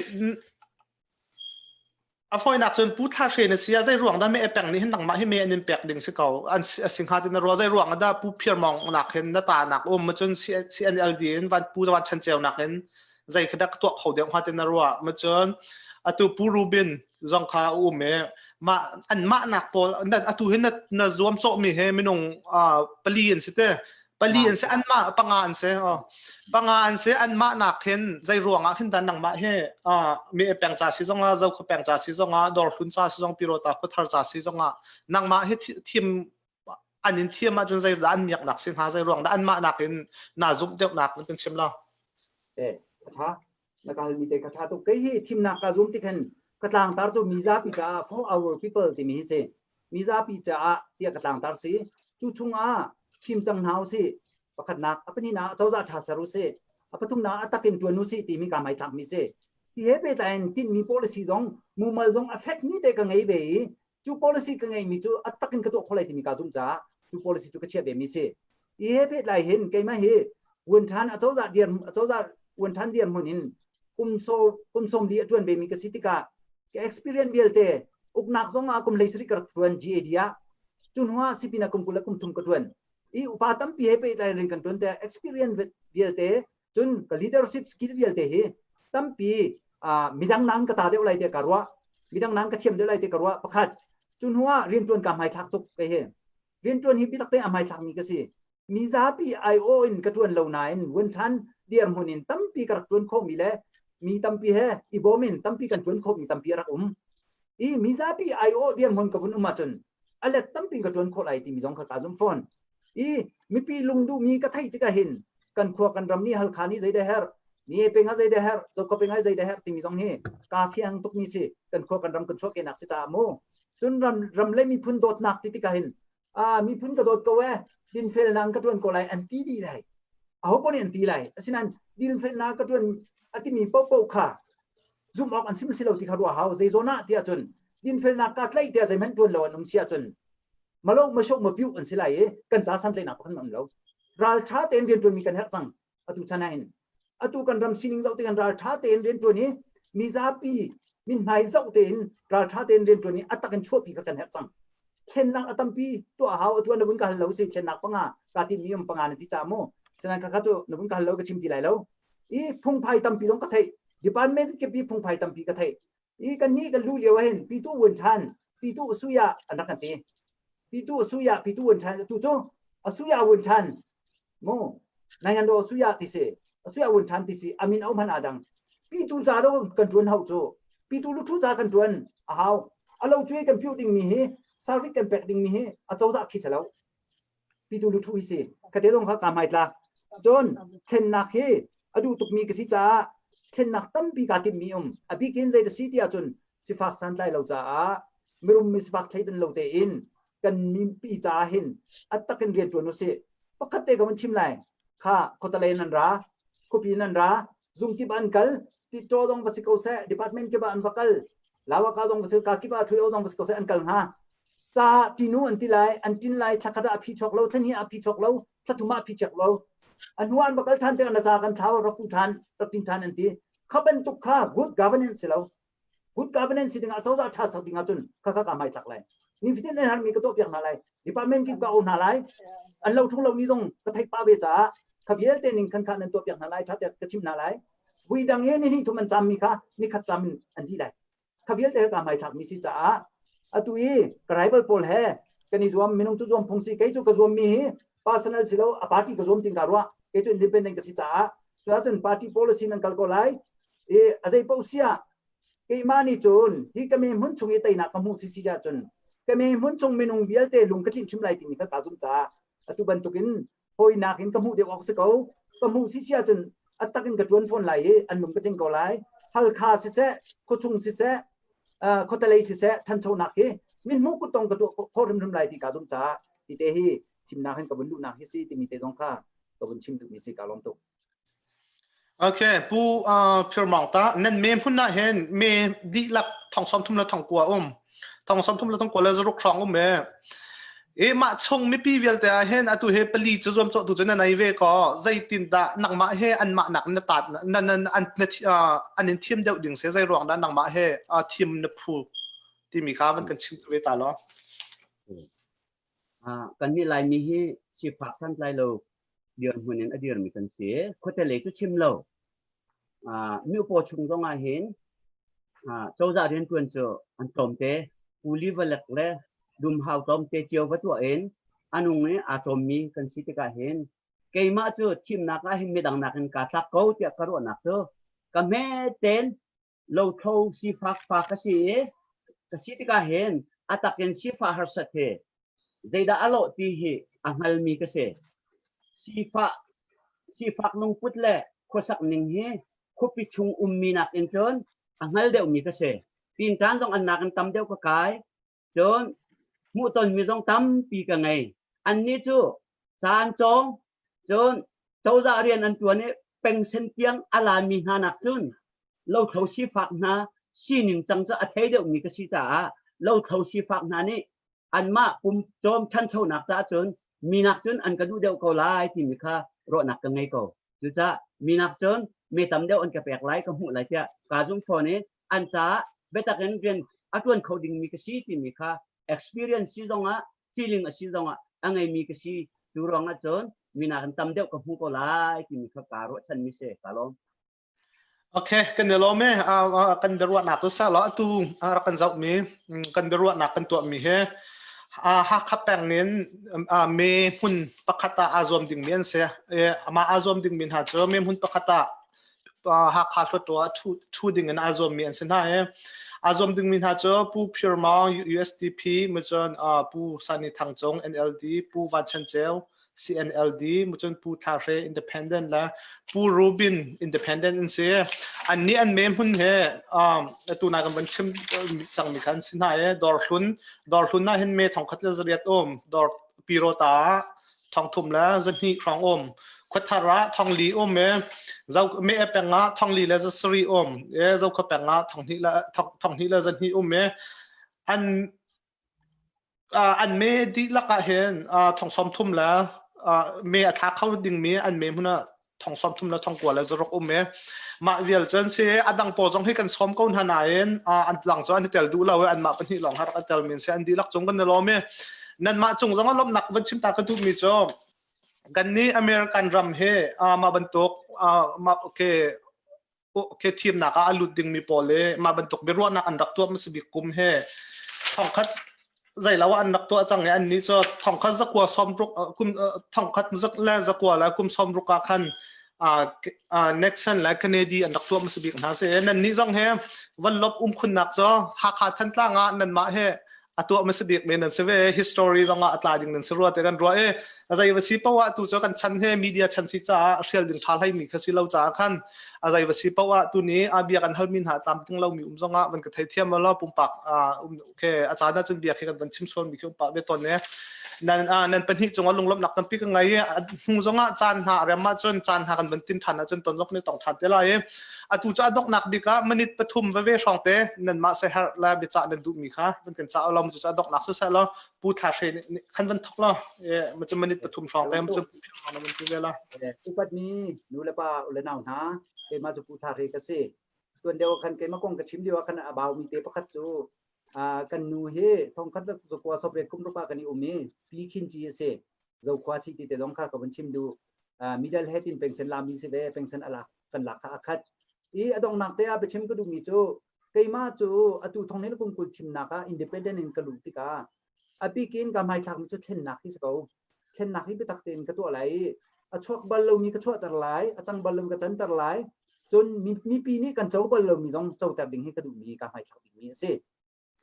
a fawinak cun Pu Thla Hre na si ah zei ruang dah me peng nih hin nangmah hi me an in pek ding si ko an si hnga ti na ruah zei ruang dah Pu Phir Mawng nak hin na ta nak um ma cun CNLD in van Pu Van Chan Ceu nak in zei kha dah ka tuah kho deuh hnga ti na ruah ma cun atu Pu Rubin zong kha a um i mah an mah nak pawl atu hin na na zuam cawh mi he minung pali an si te pali an si anmah panga an si panga an si anmah nak hin zei ruang ah khin dan nangmah hi mi peng ca si zong ah zo kho peng ca si zong ah dawr hlun ca si zong pirota khuathar ca si zong ah nangmah hi thim an in thiam ahcun zei dah an miak nak si hnga zei ruang dah anmah nak in na zumh deuh nak kan chim lo eh tha na ka halmi te ka tha tuk kei hi thimnak ka zum ti khan ka tlangtar cu mizapi caah for our people timi hi si mizapi caah tiah ka tlangtar si cu chungah fim cang hna usih pakhatnak a pahnihnak cozah ṭha ser usih a pathumnak a takin ṭuan usih timi ka hmaithlak mi si hi he pehtlai in tinhmi policy zong mumal zong a fekmi te ka ngei ve i cu policy ka ngeimi cu a takin ka tuah kho lai timi ka zumh caah cu policy cu ka chiah ve mi si hi he pehtlai hin keimah hi uan ṭhan acozah dir acozah uan ṭhan dirhmun in kum so kum sawm li a ṭuan ve mi ka si tikah ka experience vialte uknak zong ah kum 17 ka rak ṭuan GAD ah cu hnu ah sipin ah kum 20 le kum thum ka ṭuan i upa tampi he pehtlai rian kan ṭuan te experience vialte cun ka leadership skill vialte hi tampi midang nang ka ta deuh lai te ka ruah midang nang ka thiam deuh lai te ka ruah pakhat cu hnu ah rianṭuan ka hmaithlak tuk kei hi rianṭuan hi biatak tein a hmaithlak mi ka si mizapi aiawh in ka ṭuan lo nain vuanṭhan dirhmun in tampi ka rak ṭuan khawhmi le mi tampi he i bawm in tampi kan ṭuan khawhmi tampi a rak um. I mizapi aiawh dirhmun ka vun um ahcun a let tampi ka ṭuan khawh lai timi zong kha kaa zum fawn. I mipi lungduhmi ka theih tikah hin kan khua kan ram nih Halkha nih zeidah herh, Mie peng ah zeidah herh, Zokhua peng ah zeidah herh timi zong hi kaa fiang tukmi si. Kan khua kan ram kan chuahkehnak si caah mu. Cun ram, ram le miphun dawtnak ti tikah hin ah miphun ka dawt ko ee, dinfelnak ka ṭuan ko lai an ti dih lai. Aho paoh nih an ti lai. Asinain dinfelnak ka ṭuan a timi paohpaoh kha zumh awk an sim si lo ti kha ruah hau. Zei zawn ah tiah cun dinfelnak kaa tlaih tiah zeihmanh ṭuan lo an um si ahcun malo masho mapiu an si lai i kan ca santlaihnak pakhat an um lo. Ralṭha tein rianṭuanmi kan herh cang atu chan ah hin. Atu kan ram sining zoh tikhan ralṭha tein rianṭuan i mizapi mithmai zoh tein ralṭha tein rianṭuan i a tak in chuahpi kha kan herh cang. Thlennak a tampi tuah hau atu na vun ka hal lo si thlennak panga ka timmi um panga na ti ca mu. Sinain kha kha cu na vun ka hal lo ka chim ti lai lo. I phungphai tampi zong ka theih. Department kip i phungphai tampi ka theih. I kan nih kan luh lio ah hin pitu vun ṭhan pitu suya an rak kan ti. Pitu suya pitu vun ṭhan tu cu a suya vun ṭhan mu nangan do suya ti si a suya vun ṭhan ti si amin a um han adang. Pitu ca do kan ṭuan hau cu pitu luthu ca kan ṭuan a hau. A lo cuai kan piu ding mi hi sarik kan pek ding mi hi a cozah khi si lo. Pitu luthu hi si. Khate zong kha ka hmai tlak. Cun thlennak hi a duh tukmi ka si caah thlennak tampi kaa timhmi um. A bik in zei da si ti ahcun sifak santlai lo caah mirum mi sifak thleidan lo tein kan mipi caah hin a tak in rian ṭuan usih. Pakhat te ka vun chim lai. Kha khuatalei nan ra, khuapi nan ra, zung kip an kal, titaw zong va si ko seh, department kip ah an va kal, lawaka zong va si ka kip ah ṭhui zong va si ko seh an kal hnga. Ca tinu an ti lai, an tin lai, thla khat ah a phi chuak lo, thla hnih ah a phi chuak lo, thla thum ah a phi chuak lo. A hnu ah an va kal ṭhan tikah na ca kan thlau, rak pu ṭhan, rak tin ṭhan an ti. Kha bantuk kha good governance si lo. Good governance si dingah cozah ṭha sak dingah cun kha kha ka hmai tlak lai. Nifatin an harmi ka tuahpiak hna lai. Department kip ka au hna lai. An lo ṭhung lomi zong ka theih pah ve caah kha vialte ning khan kha nan tuahpiak hna lai, ṭha tein ka chimh hna lai. Vui dang i ni hnih thum an cammi kha nikhat cam in an dih lai. Kha vialte ka hmai thlakmi si caah atu i ka rival pawl he kan i zuam minung cu zuam phung si kei cu ka zuammi hi personal si lo a party ka zuam tin ka ruah kei cu independent ka si caah cu ahcun party policy nan kal ko lai i a zei paoh siah keimah nih cun hi ka me hmun chung i teinak ka hmuh si si ahcun ka me hmun chung minung vialte lung ka tlinh hrim lai timi kha kaa zumh caah atu bantukin hawinak in ka hmuh deuh awk si ko ka hmuh si si ahcun a tak in ka ṭuan fawn lai i an lung ka tling ko lai Halkha siseh khuachung siseh khuatelei siseh ṭhanchonak hi min hmuh kuttong ka tuah khawh hrimhrim lai ti kaa zumh caah ti te hi thimnak hin ka vun luhnak hi si timi te zong kha ka vun chim duhmi si ka lawm tuk. Okay, Pu Phir Maung ta nan me hmun ah hin me dihlak thong som thum le thong kua um. Thong som thum le thong kua le zaruk hrawng um e. E mah chung mipi vialte ah hin atu he pali cu zuam cawh tu cu na nei ve ko zeitin dah nangmah he anmah nak na tat na na an an in thiam deuh ding se zei ruang dah nangmah he thim na phu timi kha van kan chim ve ta lo. Kan nih Laimi hi sifak santlai lo dirhmun in a dirmi kan si. Khuate lei cu chim lo. Miupaw chung zong ah hin cozah rianṭuan cu an tlawmte. Kuli valek le dumhau tlawmte cio va tuah in a nung i aa cawmmi kan si tikah hin keimah cu thimnak ah hin midang nakin kaa tlak ko tiah ka ruahnak cu ka hme tein lothlo sifak fa ka si i ka si tikah hin a takin sifah harsat hi zeidah a lawh ti hi a hngalmi ka si. Sifah sifak lungput le khuasak ning hi khuapi chung ummi nakin cun a hngal deuhmi ka si. Pintan zong an nakin tam deuh ka kai. Cun hmuhtonmi zong tampi ka ngei. Annih cu caan cawng cun cozah rian an ṭuan i pengsen tiang a lami hna nak cun lothlo sifak hna sining cang cu a thei deuhmi ka si caah lothlo sifak hna nih anmah pum cawm ṭhanchonak caah cun minak cun an ka duh deuh ko lai timi kha ruahnak ka ngei ko. Cucaah minak cun mi tam deuh an ka pek lai ka hmuh lai tiah kaa zum fawn i an caah biatak in rian a ṭuan kho dingmi ka si timi kha experience si zongah feeling a si zongah a ngeimi ka si cu ruangah cun minak in tam deuh ka hmu ko lai timi kha kaa ruahchanmi si ka lawm. Okay, kan i lawm e. Kan biaruahnak cu sa law atu rak kan zohmi kan biaruahnak kan tuahmi hi Hakha peng in me hmun pakhat ah aa zuam dingmi an si. Amah aa zuam dingmi hna cu me hmun pakhat ah Hakha Hluttaw ah ṭhu ding in aa zuammi an si hna i. A zuam dingmi hna cu Pu Phir Maung USDP, cun Pu Sani Thang Cung NLD, Pu Van Chan Ceu CNLD, cun Pu Thla Hre Independent le Pu Rubin Independent an si. An nih an me hmun he atu na kan van chim cangmi khan si hna i Dawrhlun Dawrhlun ah hin me thongkhat le zariat um Dawr Pirota thongthum le zahnih hrawng um khuathar ah thongli um e zo me peng ah thongli le zasari um e zokha peng ah thonghnih le thonghnih le zahnih um e an an me dihlak ah hin thong sawm thum le me a thla kho ding mi an me hmun ah thong sawm thum le thong kua le zaruk um e mah vial cun si a dang pawl zong hi kan sawm ko hna nain an lang cu an i tel duh lo i anmah pahnih lawng har an tel min si an dihlak cung kan i lawm i nanmah cung zong a lawmhnak van chim ta ka duh mi cu kan nih American ram hi mah bantuk mah okay okay thimnak ah a lut dingmi pawl le mah bantuk biaruahnak an rak tuah hmasa bik kum he thongkhat zeilo ah an rak tuah cang i annih cu thongkhat zakua sawmruk kum thongkhat zak le zakua le kum sawmruk ah khan Nixon le Kennedy an rak tuah hmasa bik hna si nan nih zong he van lop um khunnak cu Hakha Thantlang ah nanmah he a tuah hmasa bik men nan si ve history zong ah a tla ding nan si rua te kan ruah i a zei va si poah tu cu kan chan he media chan si caah hrial ding tha hlei mi kha si lo caah khan a zei va si poah tu ni a bia kan hal mi hna tlam ting lo mi um zong ah van ka thei thiam lo pumpak okay a caan ah cun bia khi kan van chim sual mi khi umpa ve ton ne nan nan pahnih cungah lunglawmhnak tampi ka ngei i hnu zongah caan hna rem ah cun caan hna kan van tin than ah cun ton lok ni tong than te lai i atu cu a donghnak bik ah minute pathum veve hrawng te nanmah seher le biacah nan duhmi kha van kan cah lo cu a donghnak siseh law pu thla hre khan van thok law ma cu minute pathum hrawng te ma cu hrawng van ti ve la upatmi nu le pa u le nau hna keimah cu pu thla hre ka si tuan deuh khan keimah kong ka chim lio ah khan a bau mi te pakhat cu kan nu hi thongkhat le zakua sawmriat kum ruk ah kan i um i pi khin ci a si zokhua si ti te zong kha ka vun chim duh middle head in pension la mi si ve pension a lak kan lak kha a khat i a donghnak te ah biachim ka duhmi cu keimah cu atu thong hin kum kul thimnak ah independent in ka luh tikah a bikin ka hmaithlak mi cu thlennak hi si ko thlennak hi biatak tein ka tuah lai i a chuak bal lomi ka chuahter lai a cang bal lomi ka canter lai cun mipi nih kan co bal lomi zong coter ding hi ka duhmi ka hmaithlak dingmi a si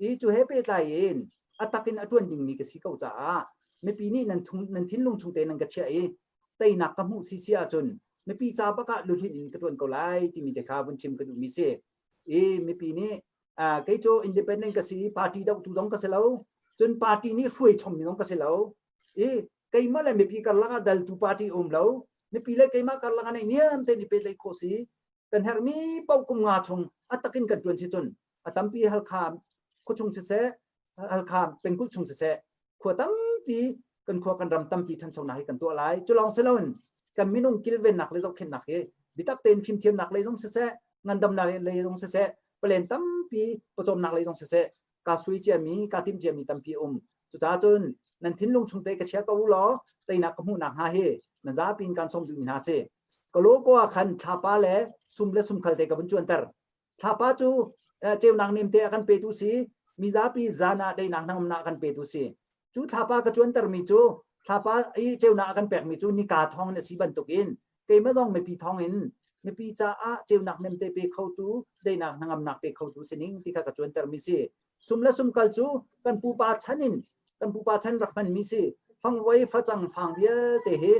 i cu he pehtlai in a tak in a ṭuan dingmi ka si ko caah mipi nih nan nan thinlung chung te nan ka chiah i teinak ka hmuh si si ahcun mipi ca bak ah luhlinh in ka ṭuan ko lai timi te kha vun chim ka duhmi si i mipi nih kei cu independent ka si party dohtu zong ka si lo cun party nih hruai chommi zong ka si lo i keimah le mipi karlak ah daltu party um lo mipi le keimah karlak ah niam tein i pehtlaih khawh si kan herhmi paoh kum nga chung a takin kan ṭuan si cun a tampi Halkha khuachung siseh Halkha pengkulh chung siseh khua tampi kan khua kan ram tampi ṭhanchonak hi kan tuah lai cu lawng si loin kan minung kilvennak le zohkhenhnak hi biatak tein fimthiamnak lei zong siseh ngandamnak lei zong siseh palen tampi pawcawmnak lei zong siseh kaa sui ciami kaa timh ciami tampi a um cucaah cun nan thinlung chung te ka chia ko u law teinak ka hmuhnak hnga hi nan zapi in kaan sawm duhmi hna si ka logo ah khan thlapa le sum le sumkhal te ka vun cuanter thlapa cu ceunak nemte a kan petu si mizapi zan ah daihnak hnangamnak a kan petu si cu thlapa ka cuantermi cu thlapa i ceunak a kan pekmi cu nika thawng in a si bantukin keimah zong mipi thawng in mipi caah ceunak nemte pe khotu daihnak hnangamnak pe khotu sining ti kha ka cuantermi si sum le sumkal cu kan pupa chan in kan pupa chan rak hmanmi si fangvoi facang fang vialte hi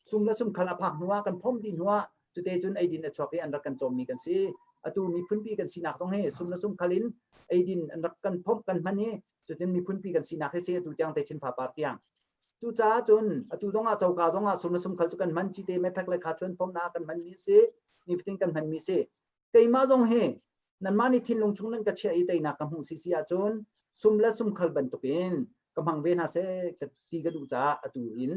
sum le sumkhal a phak hnuah kan phom dih hnuah cute cun eidin a chuak i an rak kan cawmmi kan si atu miphunpi kan sinak zong hi sum le sumkhal in eidin an rak kan phomh kan hman i cutin miphunpi kan sinak hi si atu tiang te chin fapar tiang cucaah cun atu zongah coka zongah sum le sumkhal cu kan hman cite mephek le kha cun phomnak kan hmanmi si nifatin kan hmanmi si keimah zong hi nanmah nih thinlung chung nan ka chiah i teinak ka hmuh si si ahcun sum le sumkhal bantukin ka hmang ve hna seh ka ti ka duh caah atu in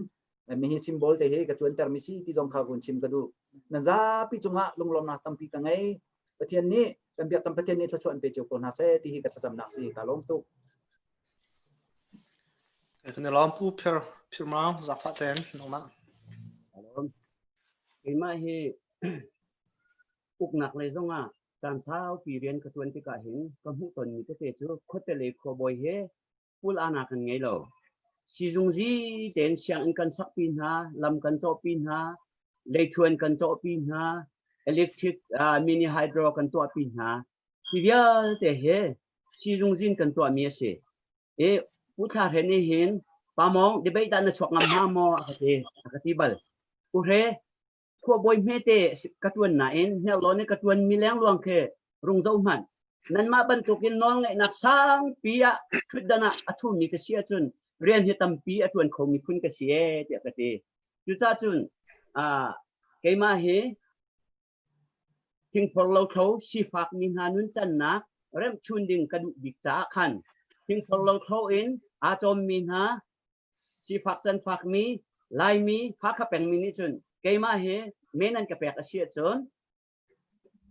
mihi symbol te hi ka cuanter mi si ti zong kha vun chim ka duh nan zapi cungah lunglawmnak tampi ka ngei Pathian nih kan biak kan Pathian nih thluachuah an pe cio ko hna seh ti hi ka thlacamnak si ka lawm tuk Kan i lawm pu phir phir maung zafa ten nangmah Keimah hi uknak lei zongah caan saupi rian ka ṭuan tikah hin ka hmuhtonmi tete cu khuate lei khuabawi he pul-aana kan ngei lo. Siizungzi tein sianginn kan sakpi hna, lam kan cawhpi hna, leithuan kan cawhpi hna, electric mini hydro kan tuahpi hna. Hi vialte he sizungzin kan tuahmi a si. I Pu Thla Hre nih hin Pa Mawng debate ah na chuak ngam hnga maw a ka ti a ka ti bal. U Hre khuabawi hmete ka ṭuan nain hniarlawn i ka ṭuanmi lengluang khi rung zoh hmanh. Nanmah bantukin nawlngeihnak sangpi ah ṭhutdan ah a ṭhumi ka si ahcun rian hi tampi a ṭuan khomi phun ka si ee tiah ka ti. Cucaah cun keimah hi thingphor lothlo sifakmi hna nuncannak remhchun ding ka duh bik caah khan thingphor lothlo in aa cawmmi hna sifak canfakmi Laimi Hakha pengmi nih cun keimah hi men an ka pek a si ahcun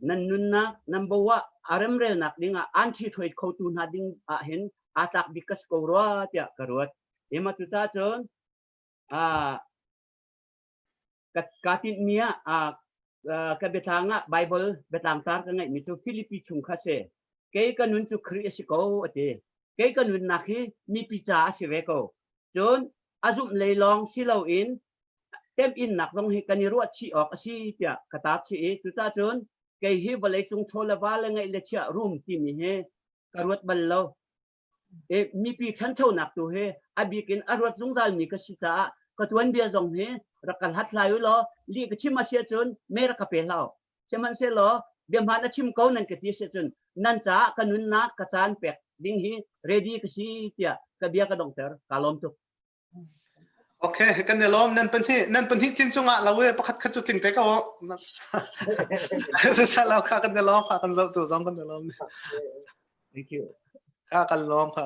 nan nunnak nan bo ah a remrelnak ding ah an ṭhithruai khotu hna ding ah hin aa tlak bik ka si ko rua tiah ka ruat. Ema cucaah cun ka tinhmi ah ka biatlang ah Bible biatlang tar ka ngeihmi cu Filipi chung kha si. Kei ka nun cu Khrih a si ko a ti. Kei ka nunnak hi mipi ca a si ve ko. Cun a zumh lei lawng si loin temhinnak zong hi kan i ruah chih awk a si tiah ka tar chih i cucaah cun kei hi vawleicung chaw le va le ngeih le chiah rum timi hi ka ruat bal lo. Mipi ṭhanchonak tu hi a bik in a ruat zungzalmi ka si caah ka tuanbia zong hi rak ka hlathlai u law lih ka chim a si ahcun me rak ka pe hlah u. Sihmanhsehlaw bia hmaan a chim ko nan ka ti a si ahcun nan caah ka nunnak ka caan pek ding hi ready ka si tiah ka bia ka donghter. Kaa lawm tuk. Okay, kan i lawm. Nan pahnih thin cungah lo e pakhat khat cu tling te ko. Sisalo kha kan i lawm kha kan zoh tu zong kan i lawm. Thank you. Kha kan lawm kha.